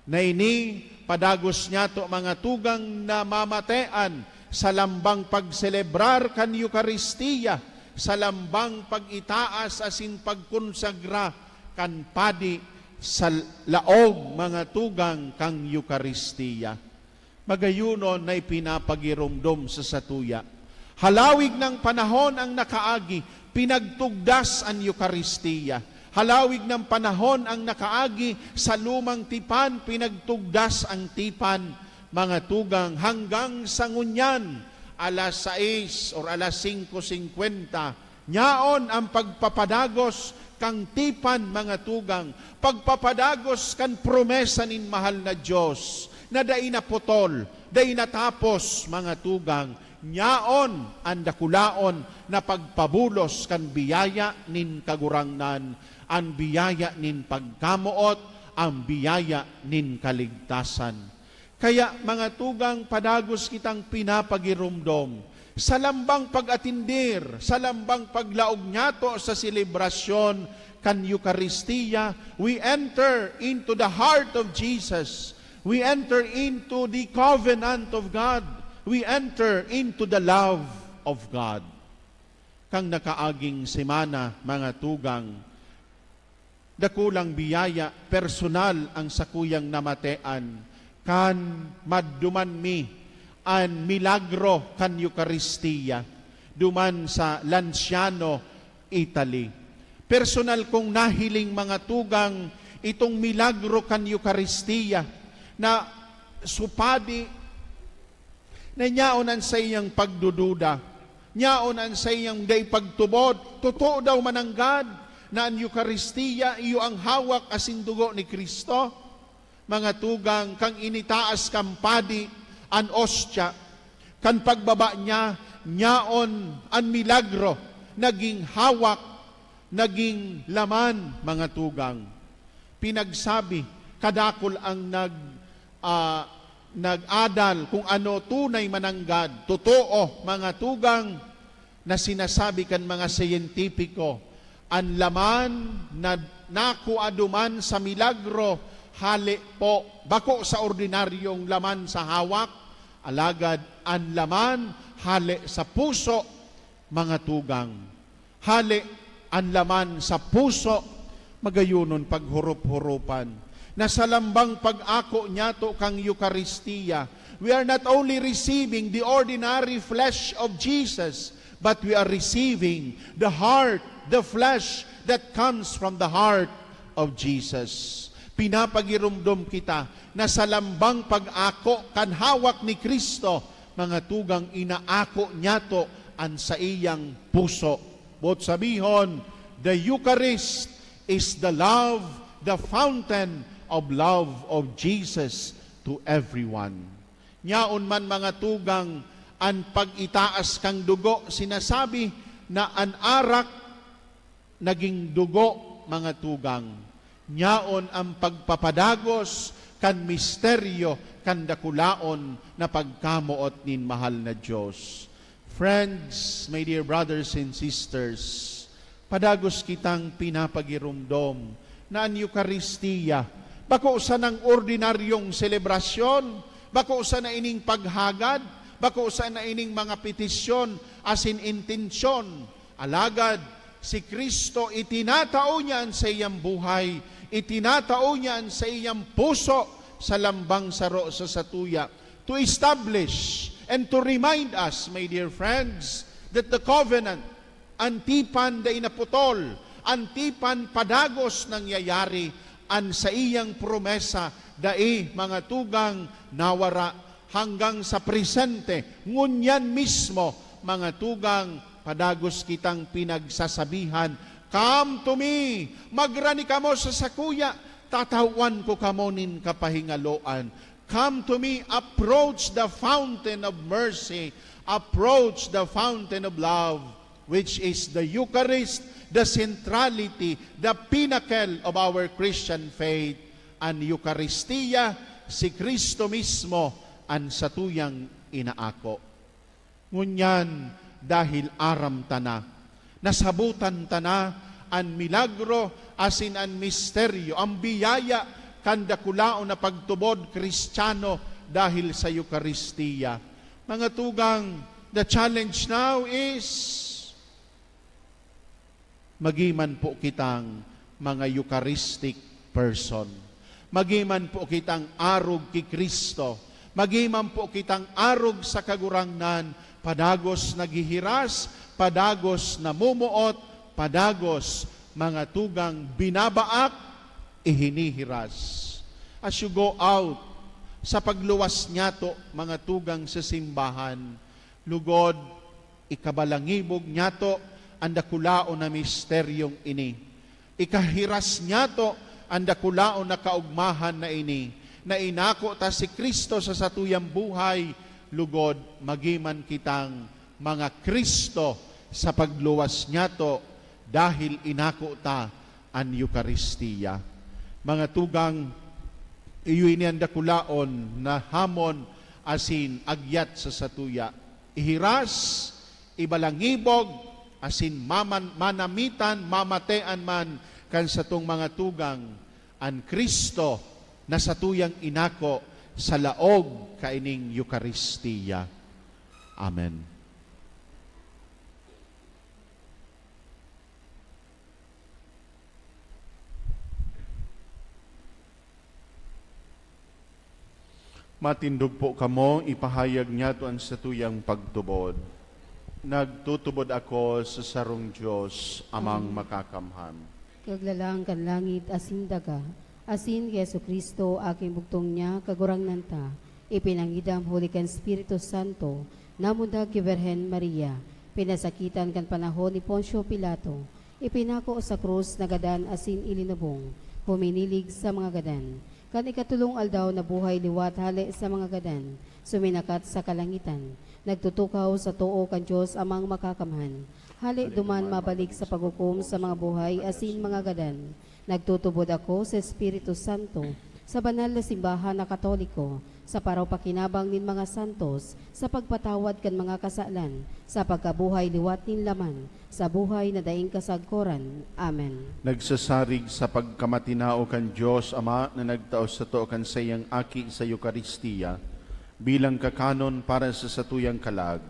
Na ini, padagos niyato, mga tugang, na mamatean sa lambang pagselebrar kan Eukaristia, sa lambang pag-itaas asin pagkonsagra kan padi sa laog, mga tugang, kan Eukaristia. Magayonon na ipinapagiromdom sa satuya. Halawig nang panahon ang nakaagi, pinagtugdas an Eukaristia. Halawig nang panahon ang nakaagi, sa lumang tipan, pinagtugdas ang tipan, mga tugang, hanggang sa ngunyan, alas sais or alas singko singkwenta, nyaon ang pagpapadagos kan tipan, mga tugang, pagpapadagos kan promesa nin mahal na Dios, na dai naputol, dai natapos, mga tugang. Nyaon an dakulaon na pagpabulos kan biyaya nin Kagurangnan, an biyaya nin pagkamoot, an biyaya nin kaligtasan. Kaya, mga tugang, padagos kitang pinapagiromdom sa lambang pag-atindir, sa lambang paglaog niyato sa selebrasyon kan Eukaristia, we enter into the heart of Jesus. We enter into the covenant of God. We enter into the love of God. Kan nakaaging semana, mga tugang, dakulang biyaya, personal ang sakuyang namatean kan maduman mi an milagro kan Eukaristia duman sa Lanciano, Italy. Personal kong nahiling, mga tugang, itong milagro kan Eukaristia na supadi na nyaon an saiyang pagdududa, nyaon an saiyang dai pagtubod. Totoo daw mananggad na an Eukaristia iyo an hawak asin dugo ni Cristo? Mga tugang, kan initaas kan padi an ostya, kan pagbaba niya, nyaon an milagro, naging hawak, naging laman, mga tugang. Pinagsabi, kadakul ang nag-, ah, nag-adal kung ano tunay mananggad. Totoo, mga tugang, na sinasabi kan mga siyentipiko, an laman na nakua duman sa milagro, hale po, bako sa ordinaryong laman sa hawak, alagad an laman hale sa puso, mga tugang. Hale an laman sa puso, magayonon paghorop-horopan, na sa lambang pag-ako niyato kan Eukaristia, we are not only receiving the ordinary flesh of Jesus, but we are receiving the heart, the flesh that comes from the heart of Jesus. Pinapagiromdom kita na sa lambang pag-ako kan hawak ni Cristo, mga tugang, inaako niyato an saiyang puso. Boot sabihon, the Eucharist is the love, the fountain of love of Jesus to everyone. Nyaon man, mga tugang, an pag-itaas kan dugo, sinasabi na an arak naging dugo, mga tugang. Nyaon an pagpapadagos kan misteryo kan dakulaon na pagkamoot nin mahal na Dios. Friends, my dear brothers and sisters, padagos kitang pinapagiromdom na an Eukaristia Bako sanang ordinaryong selebrasyon, bako sana ining paghagad, bako sana ining mga petisyon asin intensyon. Alagad si Cristo, itinatao niya an saiyang buhay, itinatao niya an saiyang puso sa lambang saro sa satuya, to establish and to remind us, my dear friends, that the covenant, an tipan dai naputol, an tipan padagos nangyayari, an saiyang promesa dai, mga tugang, nawara hanggang sa presente. Ngunyan mismo, mga tugang, padagos kitang pinagsasabihan, "Come to me, magrani kamo sa sakuya, tatawan ko kamo nin kapahingaloan." Come to me, approach the fountain of mercy, approach the fountain of love, which is the Eucharist, the centrality, the pinnacle of our Christian faith. An Eukaristia, si Cristo mismo an satuyang inaako. Ngunyan, dahil aram ta na, nasabotan ta na an milagro asin an misteryo, an biyaya kan dakulaon na pagtubod Kristiyano dahil sa Eukaristia. Mga tugang, the challenge now is, magi man po kitang mga Eucharistic person. Magi man po kitang arog ki Cristo. Magi man po kitang arog sa Kagurangnan, padagos naghihiras, padagos namumuot, padagos, mga tugang, binabaak, ihinihiras. As you go out, sa pagluwas niyato, mga tugang, sa simbahan, lugod, ikabalangibog niyato an dakulaon na misteryong ini. Ikahiras niyato an dakulaon na kaogmahan na ini, na inako ta si Cristo sa satuyang buhay, lugod, magi man kitang mga Cristo sa pagluwas niyato, dahil inako ta an Eukaristia. Mga tugang, iyo ini an dakulaon na hamon asin agyat sa satuya. Ihiras, ibalangibog, asin maman-, manamitan, mamatean man kan satong mga tugang, an Cristo na satuyang inako sa laog kaining Eukaristia. Amen. Matindog po kamo, ipahayag niyato an satuyang pagtubod. Nagtutubod ako sa sarong Dios, Amang Amen. Makakamhan. Kaglalang kan langit asin daga, asin ki Jesu-Cristo, aking bugtong niya, Kagurangnan ta, ipinangidam huli kan Espiritu Santo, namundag ki Birhen Maria, pinasakitan kan panahon ni Poncio Pilato, ipinako sa krus, nagadan asin ilinubong, huminilig sa mga gadan. Kan ikatolong aldaw nabuhay liwat hale sa mga gadan, suminakat sa kalangitan, nagtutukaw sa too kan Dios Amang Makakamhan. Hale duman mabalik sa paghukom sa mga buhay asin mga gadan. Nagtutubod ako sa Espiritu Santo, sa banal na simbahan na Katoliko, sa paraw-pakinabang nin mga santos, sa pagpatawad kan mga kasalan, sa pagkabuhay liwat nin laman, sa buhay na daing kasagkoran. Amen. Nagsasarig sa pagkamatinao kan Dios Ama na nagtao sato kan saiyang Aki sa Eukaristia, bilang kakanon para sa satuyang kalag,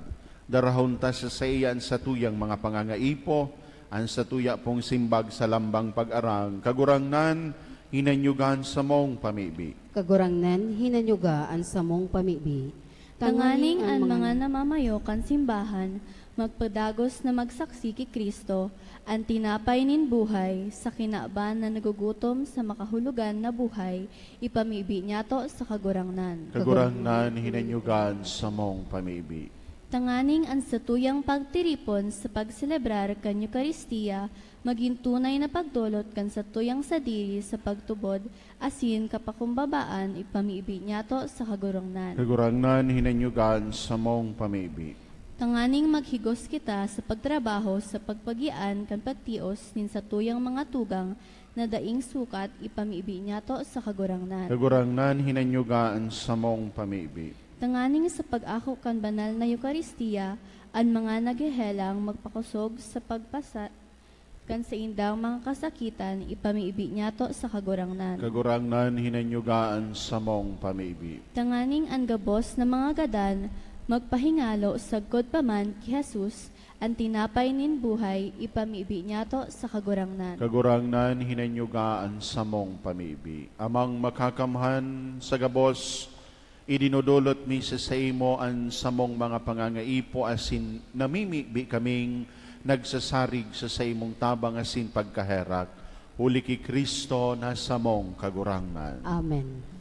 darahon ta sa saiya an satuyang mga pangangaipo, an satuya pong simbag sa lambang pag-arang. Kagurangnan, hinanyugan samong pamibi. Kagurangnan, hinanyuga an samong pamibi. Tanganing an mga namamayo kan simbahan magpadagos na magsaksi ki Cristo, an tinapay nin buhay, sa kinaban na nagugutom sa makahulogan na buhay, ipamibi niyato sa Kagurangnan. Kagurangnan, hinanyugan samong pamibi. Tanganing an satuyang pagtiripon sa pagselebrar kan Eukaristia magin tunay na pagdolot kan satuyang sadiri sa pagtubod asin kapakumbabaan, ipamibi niyato sa Kagurangnan. Kagurangnan, hinanyugan samong pamibi. Tanganing maghigos kita sa pagtrabaho sa pagpagian kan pagtios nin satuyang mga tugang na daing sukat, ipamibi niyato sa Kagurangnan. Kagurangnan, hinanyuga an samong pamibi. Tanganing sa pag-ako kan banal na Eukaristia, an mga naghehelang magpakosog sa pagpasa-, Kan saindang mga kasakitan, ipamibi niyato sa Kagurangnan. Kagurangnan, hinanyuga an samong pamibi. Tanganing an gabos na mga gadan magpahingalo sagkod pa man ki Jesus, an tinapay nin buhay, ipamibi niyato sa Kagurangnan. Kagurangnan, hinanyuga an samong pamibi. Amang Makakamhan, sa gabos, idinodolot mi sa saimo an samong mga pangangaipo, asin namimibi kaming nagsasarig sa saimong tabang asin pagkaherak, huli ki Cristo na samong Kagurangnan. Amen.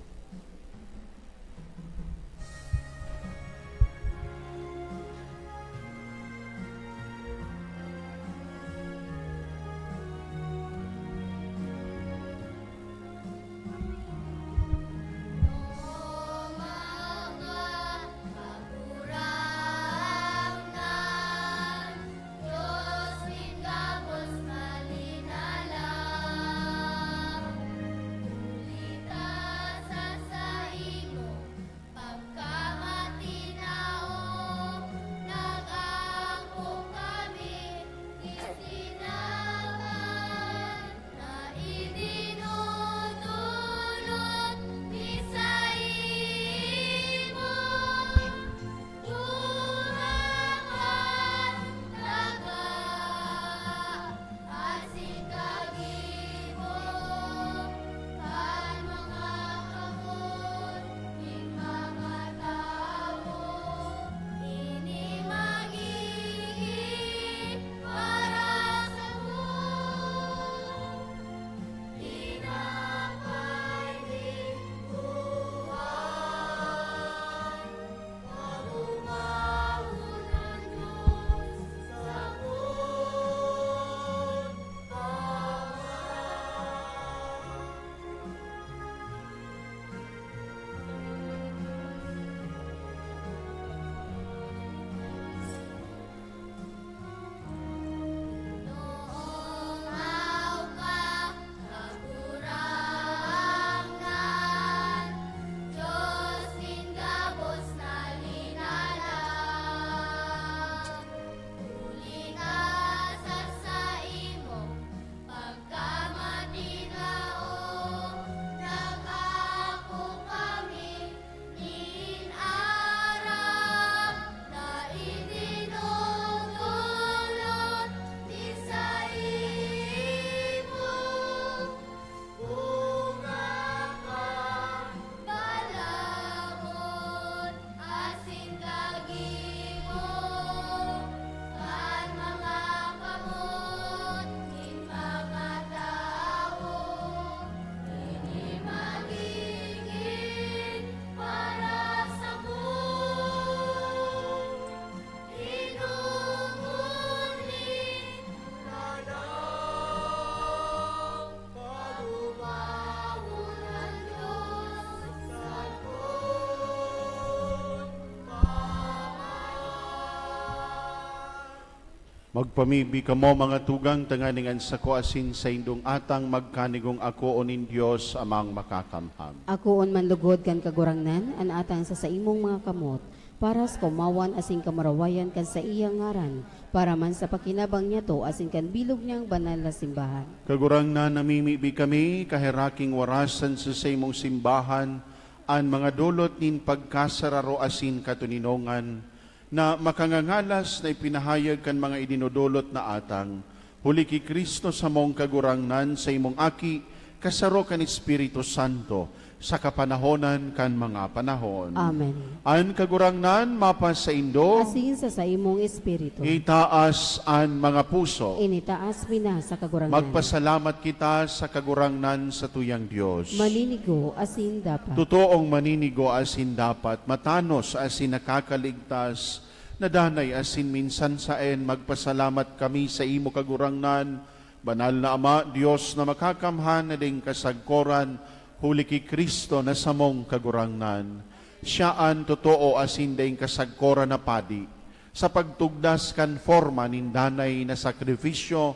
Magpamibi kamo, mga tugang, tanganing an sako asin saindong atang magkanigong akoon nin Dios Amang Makakamhan. Akoon man lugod kan Kagurangnan an atang sa saimong mga kamot, para sa kaomawan asin kamurawayan kan saiyang ngaran, para man sa pakinabang niyato asin kan bilog niyang banal na simbahan. Kagurangnan, namimibi kami, kaheraking warasan sa saimong simbahan, an mga dolot nin pagkasararo asin katoninongan, na makangangalas na ipinahayag kan mga idinodolot na atang, huli ki Cristo samong Kagurangnan, sa imong Aki, kasaro kan Espiritu Santo, sa kapanahonan kan mga panahon. Amen. An Kagurangnan mapasaindo. Asin sa saimong espiritu. Itaas an mga puso. Initaas mi na sa Kagurangnan. Magpasalamat kita sa Kagurangnan, sa tuyang Dios. Maninigo asin dapat. Totoong maninigo asin dapat, matanos asin nakakaligtas, na danay asin minsan saen, magpasalamat kami sa imo, Kagurangnan, Banal na Ama, Dios na makakamhan na daing kasagkoran, huli ki Cristo na samong Kagurangnan. Siya an totoo asin daing kasagkoran na padi. Sa pagtugdas kan forma nin danay na sakrifisyo,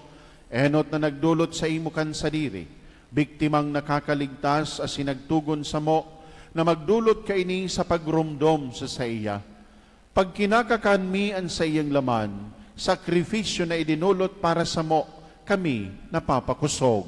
enot na nagdolot saimo kan sadiri, biktimang nakakaligtas asin nagtugon samo na magdolot kaini sa pagromdom sa saiya. Pagkinakakan mi an saiyang laman, sakrifisyo na idinolot para samo, kami napapakosog.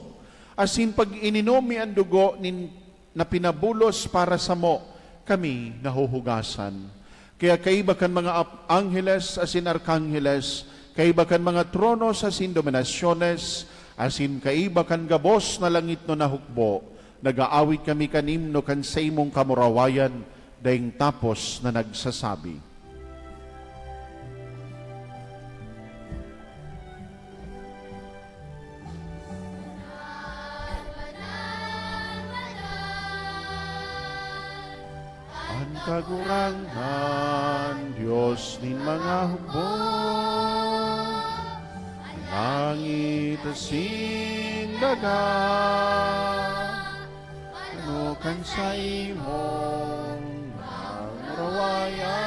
Asin pag ininom mi an dugo nin na pinabulos para samo, kami nahuhugasan. Kaya kaiba kan mga ap-, angheles asin arkangheles, kaiba kan mga tronos asin dominasyones, asin kaiba kan gabos na langitnon na hukbo, nag-aawit kami kan imno kan saimong kamurawayan, daing tapos na nagsasabi, "An Kagurangnan, Dios nin mga hukbo, an langit asin daga, ano kan saimong kamurawayan."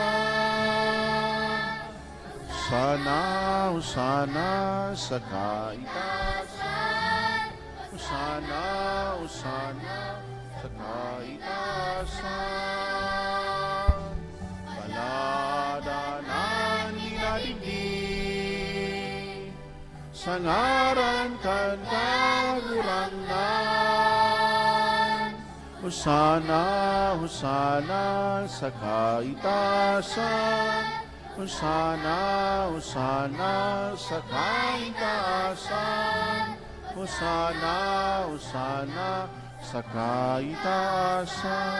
Hosana, Hosana sa kaitaasan. Hosana, Hosana sa kaitaasan. Paladan an minadigdi sa ngaran kan Kagurangnan. Hosana, Hosana sa kaitaasan. Hosana, Hosana sa kaitaasan. Hosana, Hosana sa kaitaasan.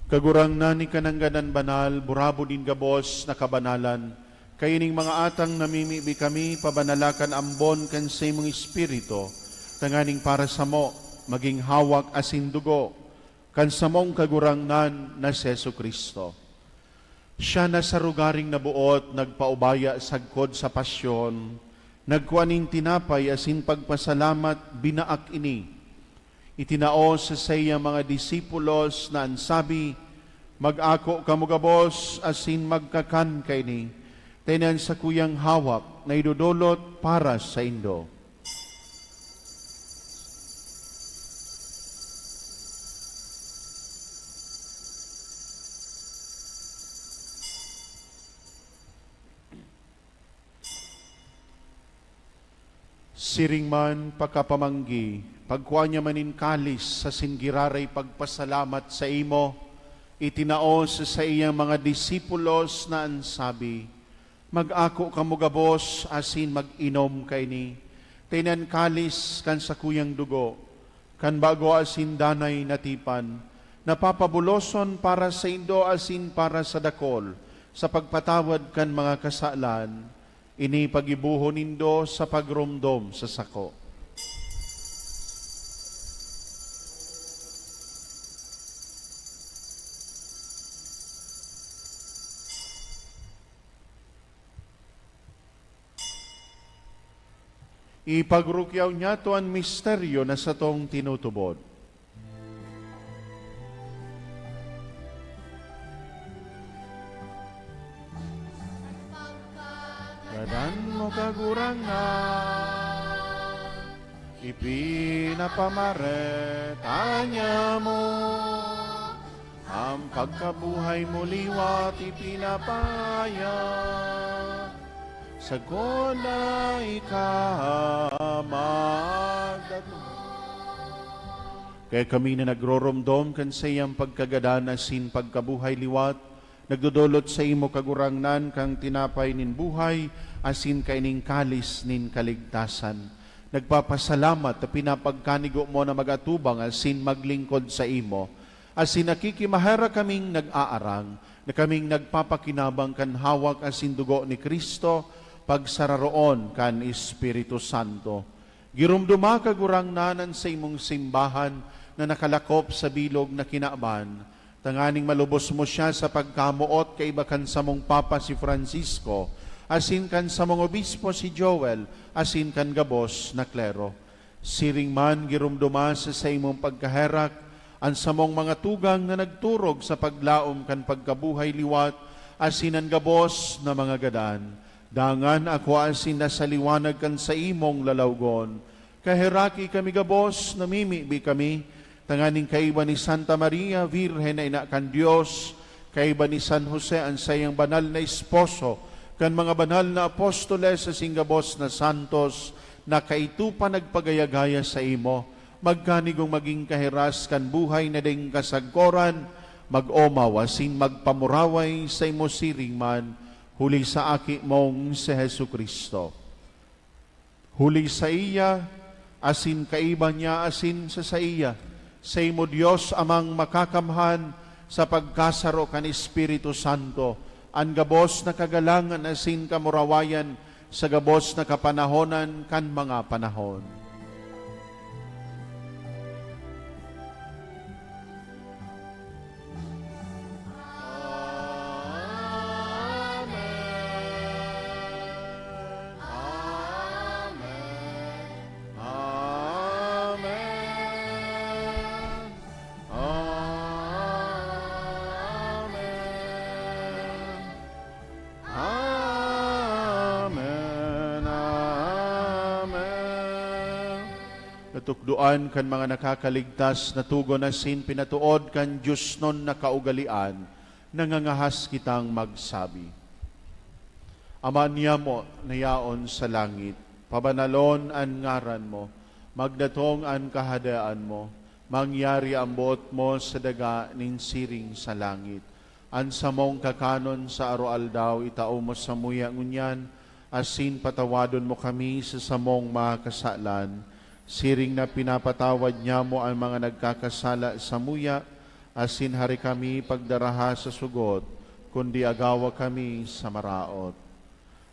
Kagurangnan, ika nanggad an banal, burabod nin gabos na kabanalan. Kaining mga atang namimibi kami, pabanala kan ambon kan saimong Espiritu, tanganing para samo magin hawak asin dugo kan samong Kagurangnan na si Jesu-Cristo. Siya na sa rogaring naboot nagpaubaya sagkod sa pasyon, nagkua nin tinapay asin pagpasalamat, binaak ini. Itinao sa saiyang mga disipulos na an sabi, "Mag-ako kamo gabos asin magkakan kaini, ta ini an sakuyang hawak na idodolot para saindo." Siring man, pakapamanggi, pagkua niya man nin kalis asin giraray pagpasalamat saimo, itinao sa saiyang mga disipulos na an sabi, "Mag-ako kamo gabos asin mag-inom kaini, ta ini an kalis kan sakuyang dugo, kan bago asin danay na tipan, na papabuloson para saindo asin para sa dakol sa pagpatawad kan mga kasalan. Ini paggibohon nindo sa pagromdom sa sako." Ipagrukyaw niyato an misteryo na satong tinutubod. Gadan mo, Kagurangnan, ipinapamareta niamo. An pagkabuhay mo liwat ipinapahayag, sagkod na ika magdatong. Kaya kami na nagroromdom kan saiyang pagkagadan asin pagkabuhay liwat, nagdodolot saimo, Kagurangnan, kan tinapay nin buhay asin kaining kalis nin kaligtasan. Nagpapasalamat ta pinapagkanigo mo na mag-atubang asin maglingkod saimo. Asin nakikimaherak kaming nag-aarang na kaming nagpapakinabang kan hawak asin dugo ni Cristo, pagsararoon kan Espiritu Santo. Giromdoma, Kagurangnan, an saimong simbahan na nakalakop sa bilog na kinaban, tanganing malubos mo siya sa pagkamoot kaiba kan samong Papa si Francisco, asin kan samong Obispo si Joel, asin kan gabos na klero. Siring man, giromdoma sa saimong pagkaherak an samong mga tugang na nagturog sa paglaom kan pagkabuhay liwat asin an gabos na mga gadan. Dangan ako asin nasa liwanag kan saimong lalawgon. Kaheraki kami gabos, namimibi kami, tanganing kaiba ni Santa Maria, Birhen na Ina kan Dios, Kaiba ni San Jose, an saiyang banal na esposo, kan mga banal na apostoles asin gabos na santos na kaito pa nagpagaya-gaya saimo, magkanigong magin kahiras kan buhay na daing kasagkoran, mag-omaw asin magpamuraway saimo siring man, huli sa Aki mong si Jesu-Cristo. Huli saiya, asin kaiba niya, asin sa saiya, saimo, Dios Amang Makakamhan, sa pagkasaro kan Espiritu Santo, an gabos na kagalangan asin kamurawayan sa gabos na kapanahonan kan mga panahon. Amen. Amen. Amen. Amen. Amen. Katukdoan kan mga nakakaligtas na tugon asin pinatood kan diosnon na kaugalean, nangangahas kitang magsabi. Ama niyamo na yaon sa langit, pabanalon an ngaran mo, magdatong an kahadean mo, mangyari an boot mo sa daga nin siring sa langit. An samong kakanon sa aroaldaw itao mo samuya ngunyan, asin patawadon mo kami sa samong mga kasalan, siring na pinapatawad nyamo an mga nagkakasala samuya, asin hari kami pagdaraha sa sugot, kundi agawa kami sa maraot.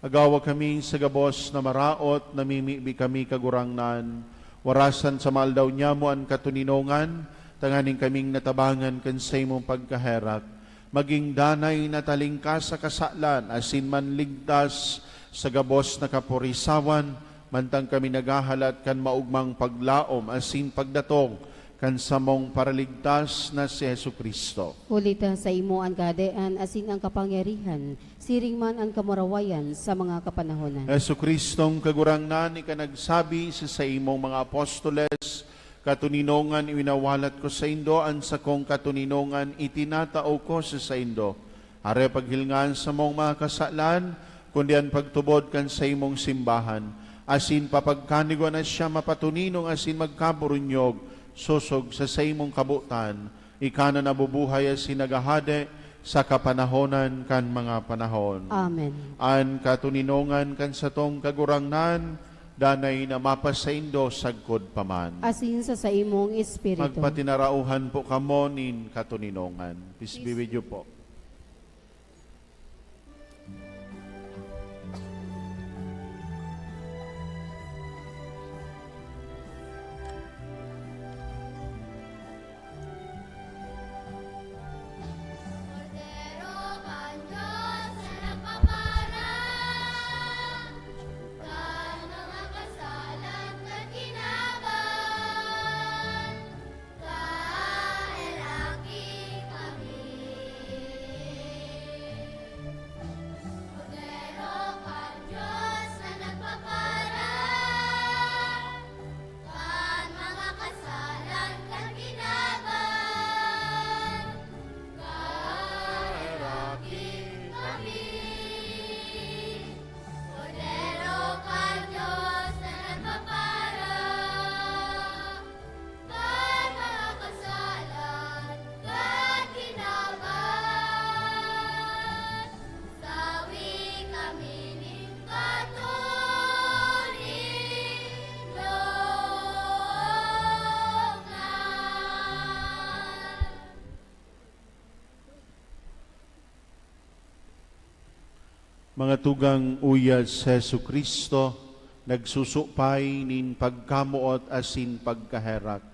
Agawa kami sa gabos na maraot, namimibi kami, Kagurangnan, warasan sa mga aldaw nyamo an katoninongan, tanganing kaming natabangan kan saimong pagkaherak, magin danay na talingkas sa kasalan asin manligtas sa gabos na kaporisawan, mantang kami naghahalat kan maogmang paglaom asin pagdatong kan samong Paraligtas na si Jesu-Cristo. Huli ta saimo an kahadean asin an kapangyarihan, siring man an kamurawayan sa mga kapanahonan. Jesu-Cristong Kagurangnan, ika nagsabi sa saimong mga apostoles, "Katoninongan iwinawalat ko saindo, an sakong katoninongan itinatao ko sa saindo." Hare paghilinga an samong mga kasalan, kundi an pagtubod kan saimong simbahan, asin papagkanigoan na siya mapatoninong asin magkaburunyog sosog sa saimong kabotan, ika na nabubuhay asin naghahade sa kapanahonan kan mga panahon. Amen. An katoninongan kan satong Kagurangnan, danay na mapasaindo sagkod pa man. Asin sa saimong espiritu. Magpatinarauhan po kamo nin katoninongan. Peace be with you po. Kordero kan Dios na nagpapara kan mga kasalan kan kinaban, kaheraki kami. Kordero kan Dios na nagpapara kan mga kasalan kan kinaban, kaheraki kami. Kordero kan Dios na nagpapara kan mga kasalan kan kinaban, sawi kami nin katoninongan. Mga tugang, uya si Jesu-Cristo, nagsusupay nin pagkamoot asin pagkaherak.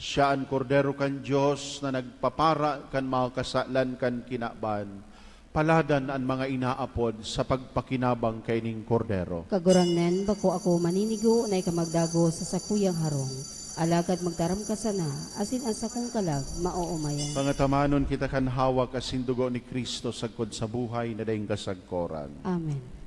Siya an Kordero kan Dios na nagpapara kan mga kasalan kan kinaban. Paladan an mga inaapod sa pagpakinabang kaining Kordero. Kagurangnan, bako ako maninigo na ika magdagos sa sakuyang harong. Alagad magtaram ka sana, asin an sakong kalag maoomayan. Pangatamanon kita kan hawak asin dugo ni Cristo sagkod sa buhay na daing kasagkoran. Amen.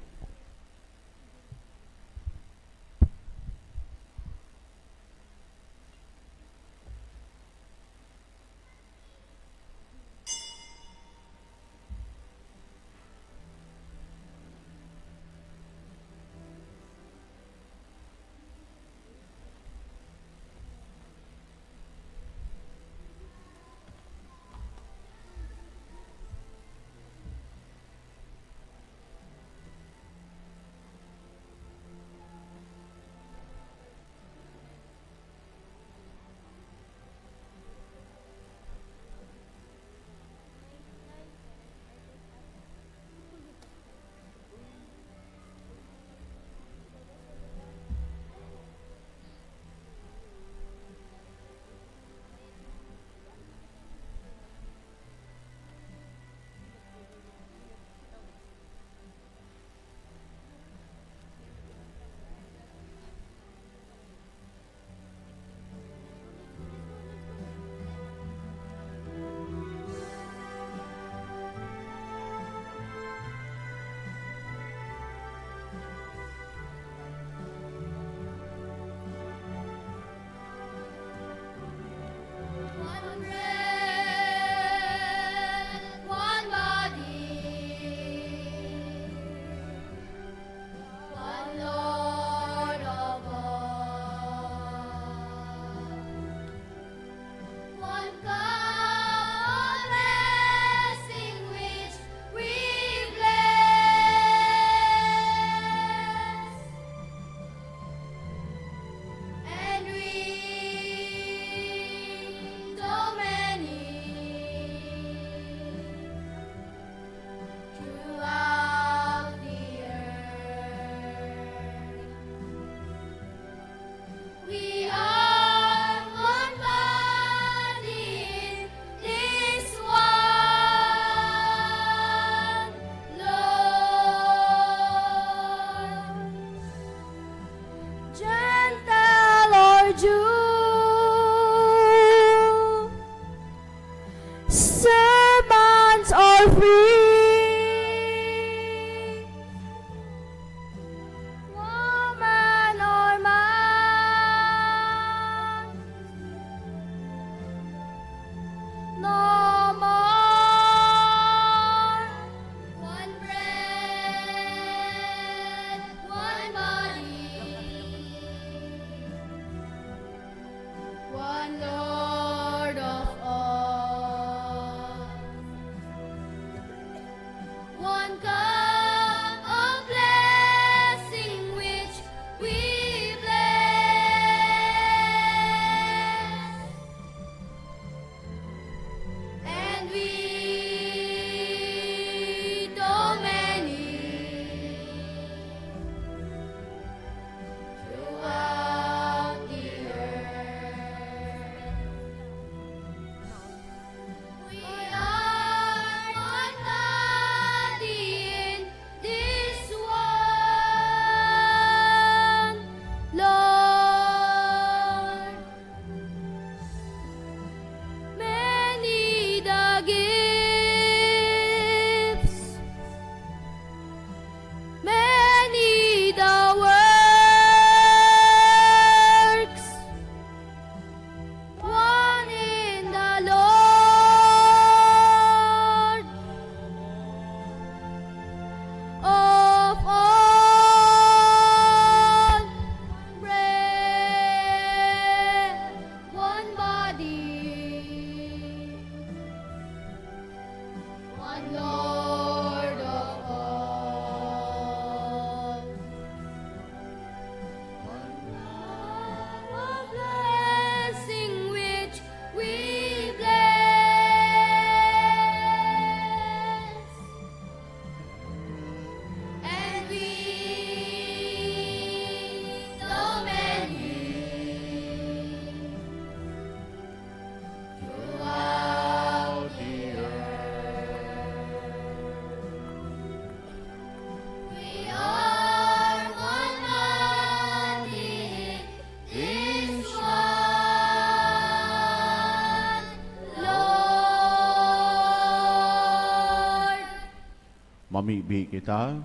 Mamibi kita.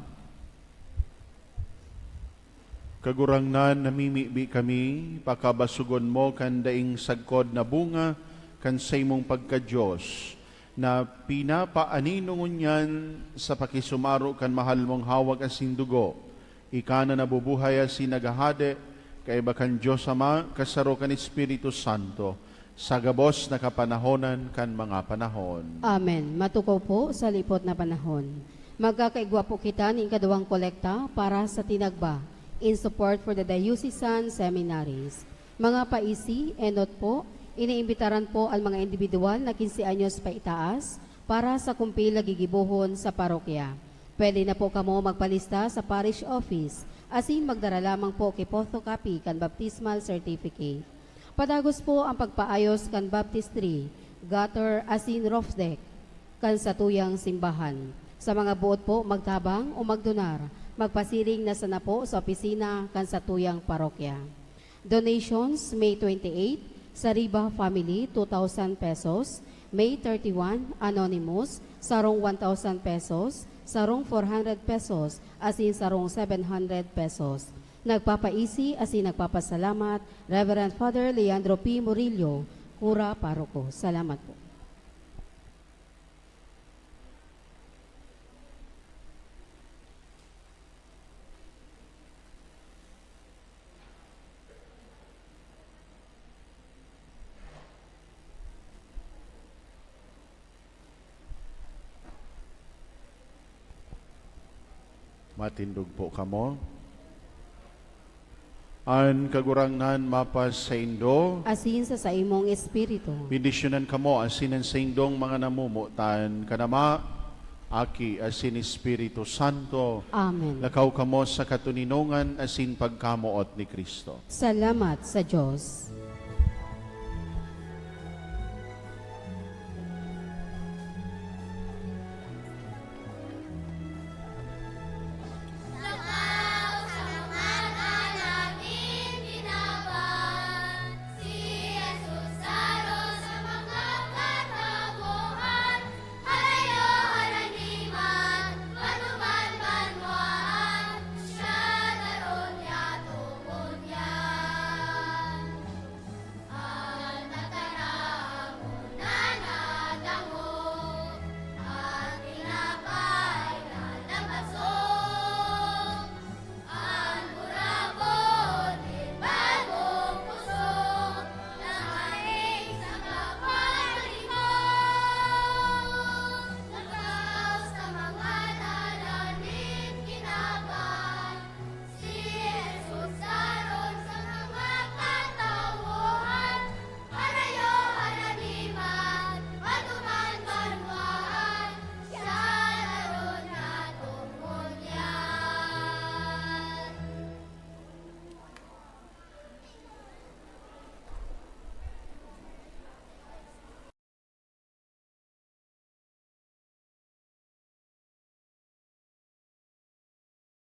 Kagurangnan, namimibi kami, pakabasogon mo kan daing sagkod na bunga kan saimong pagka-Dios, na pinapaanino ngunyan sa pakisumaro kan mahal mong hawak asin dugo. Ika na nabubuhay asin naghahade, kaiba kan Dios Ama, kasaro kan Espiritu Santo, sa gabos na kapanahonan kan mga panahon. Amen. Matukaw po sa lipot na panahon. Magkakaigwa po kita nin ikaduwang kolekta para sa Tinagba, in support for the Diocesan Seminaries. Mga paisi, enot po, iniimbitaran po an mga indibidwal na quince anyos paitaas para sa kumpil na gigibohon sa parokya. Pwede na po kamo magpalista sa parish office, asin magdara lamang po ki photocopy kan baptismal certificate. Padagos po ang pagpaayos kan baptistry, gutter asin roof deck kan satuyang simbahan. Sa mga boot po magtabang o magdonar, magpasiring na sana po sa opisina kan satuyang parokya. Donations, May twenty-eight, Sariba family, two thousand pesos. May thirty-one, Anonymous, sarong one thousand pesos, sarong four hundred pesos, asin sarong seven hundred pesos. Nagpapaisi asin nagpapasalamat, Reverend Father Leandro P. Murillo, Kura Paroko. Salamat po. Matindog po kamo. An Kagurangnan mapasaindo. Asin sa saimong espiritu. Bendisyonan kamo asin an saindong mga namomotan kan Ama, Aki, asin Espiritu Santo. Amen. Lakaw kamo sa katoninongan asin pagkamoot ni Cristo. Salamat sa Dios.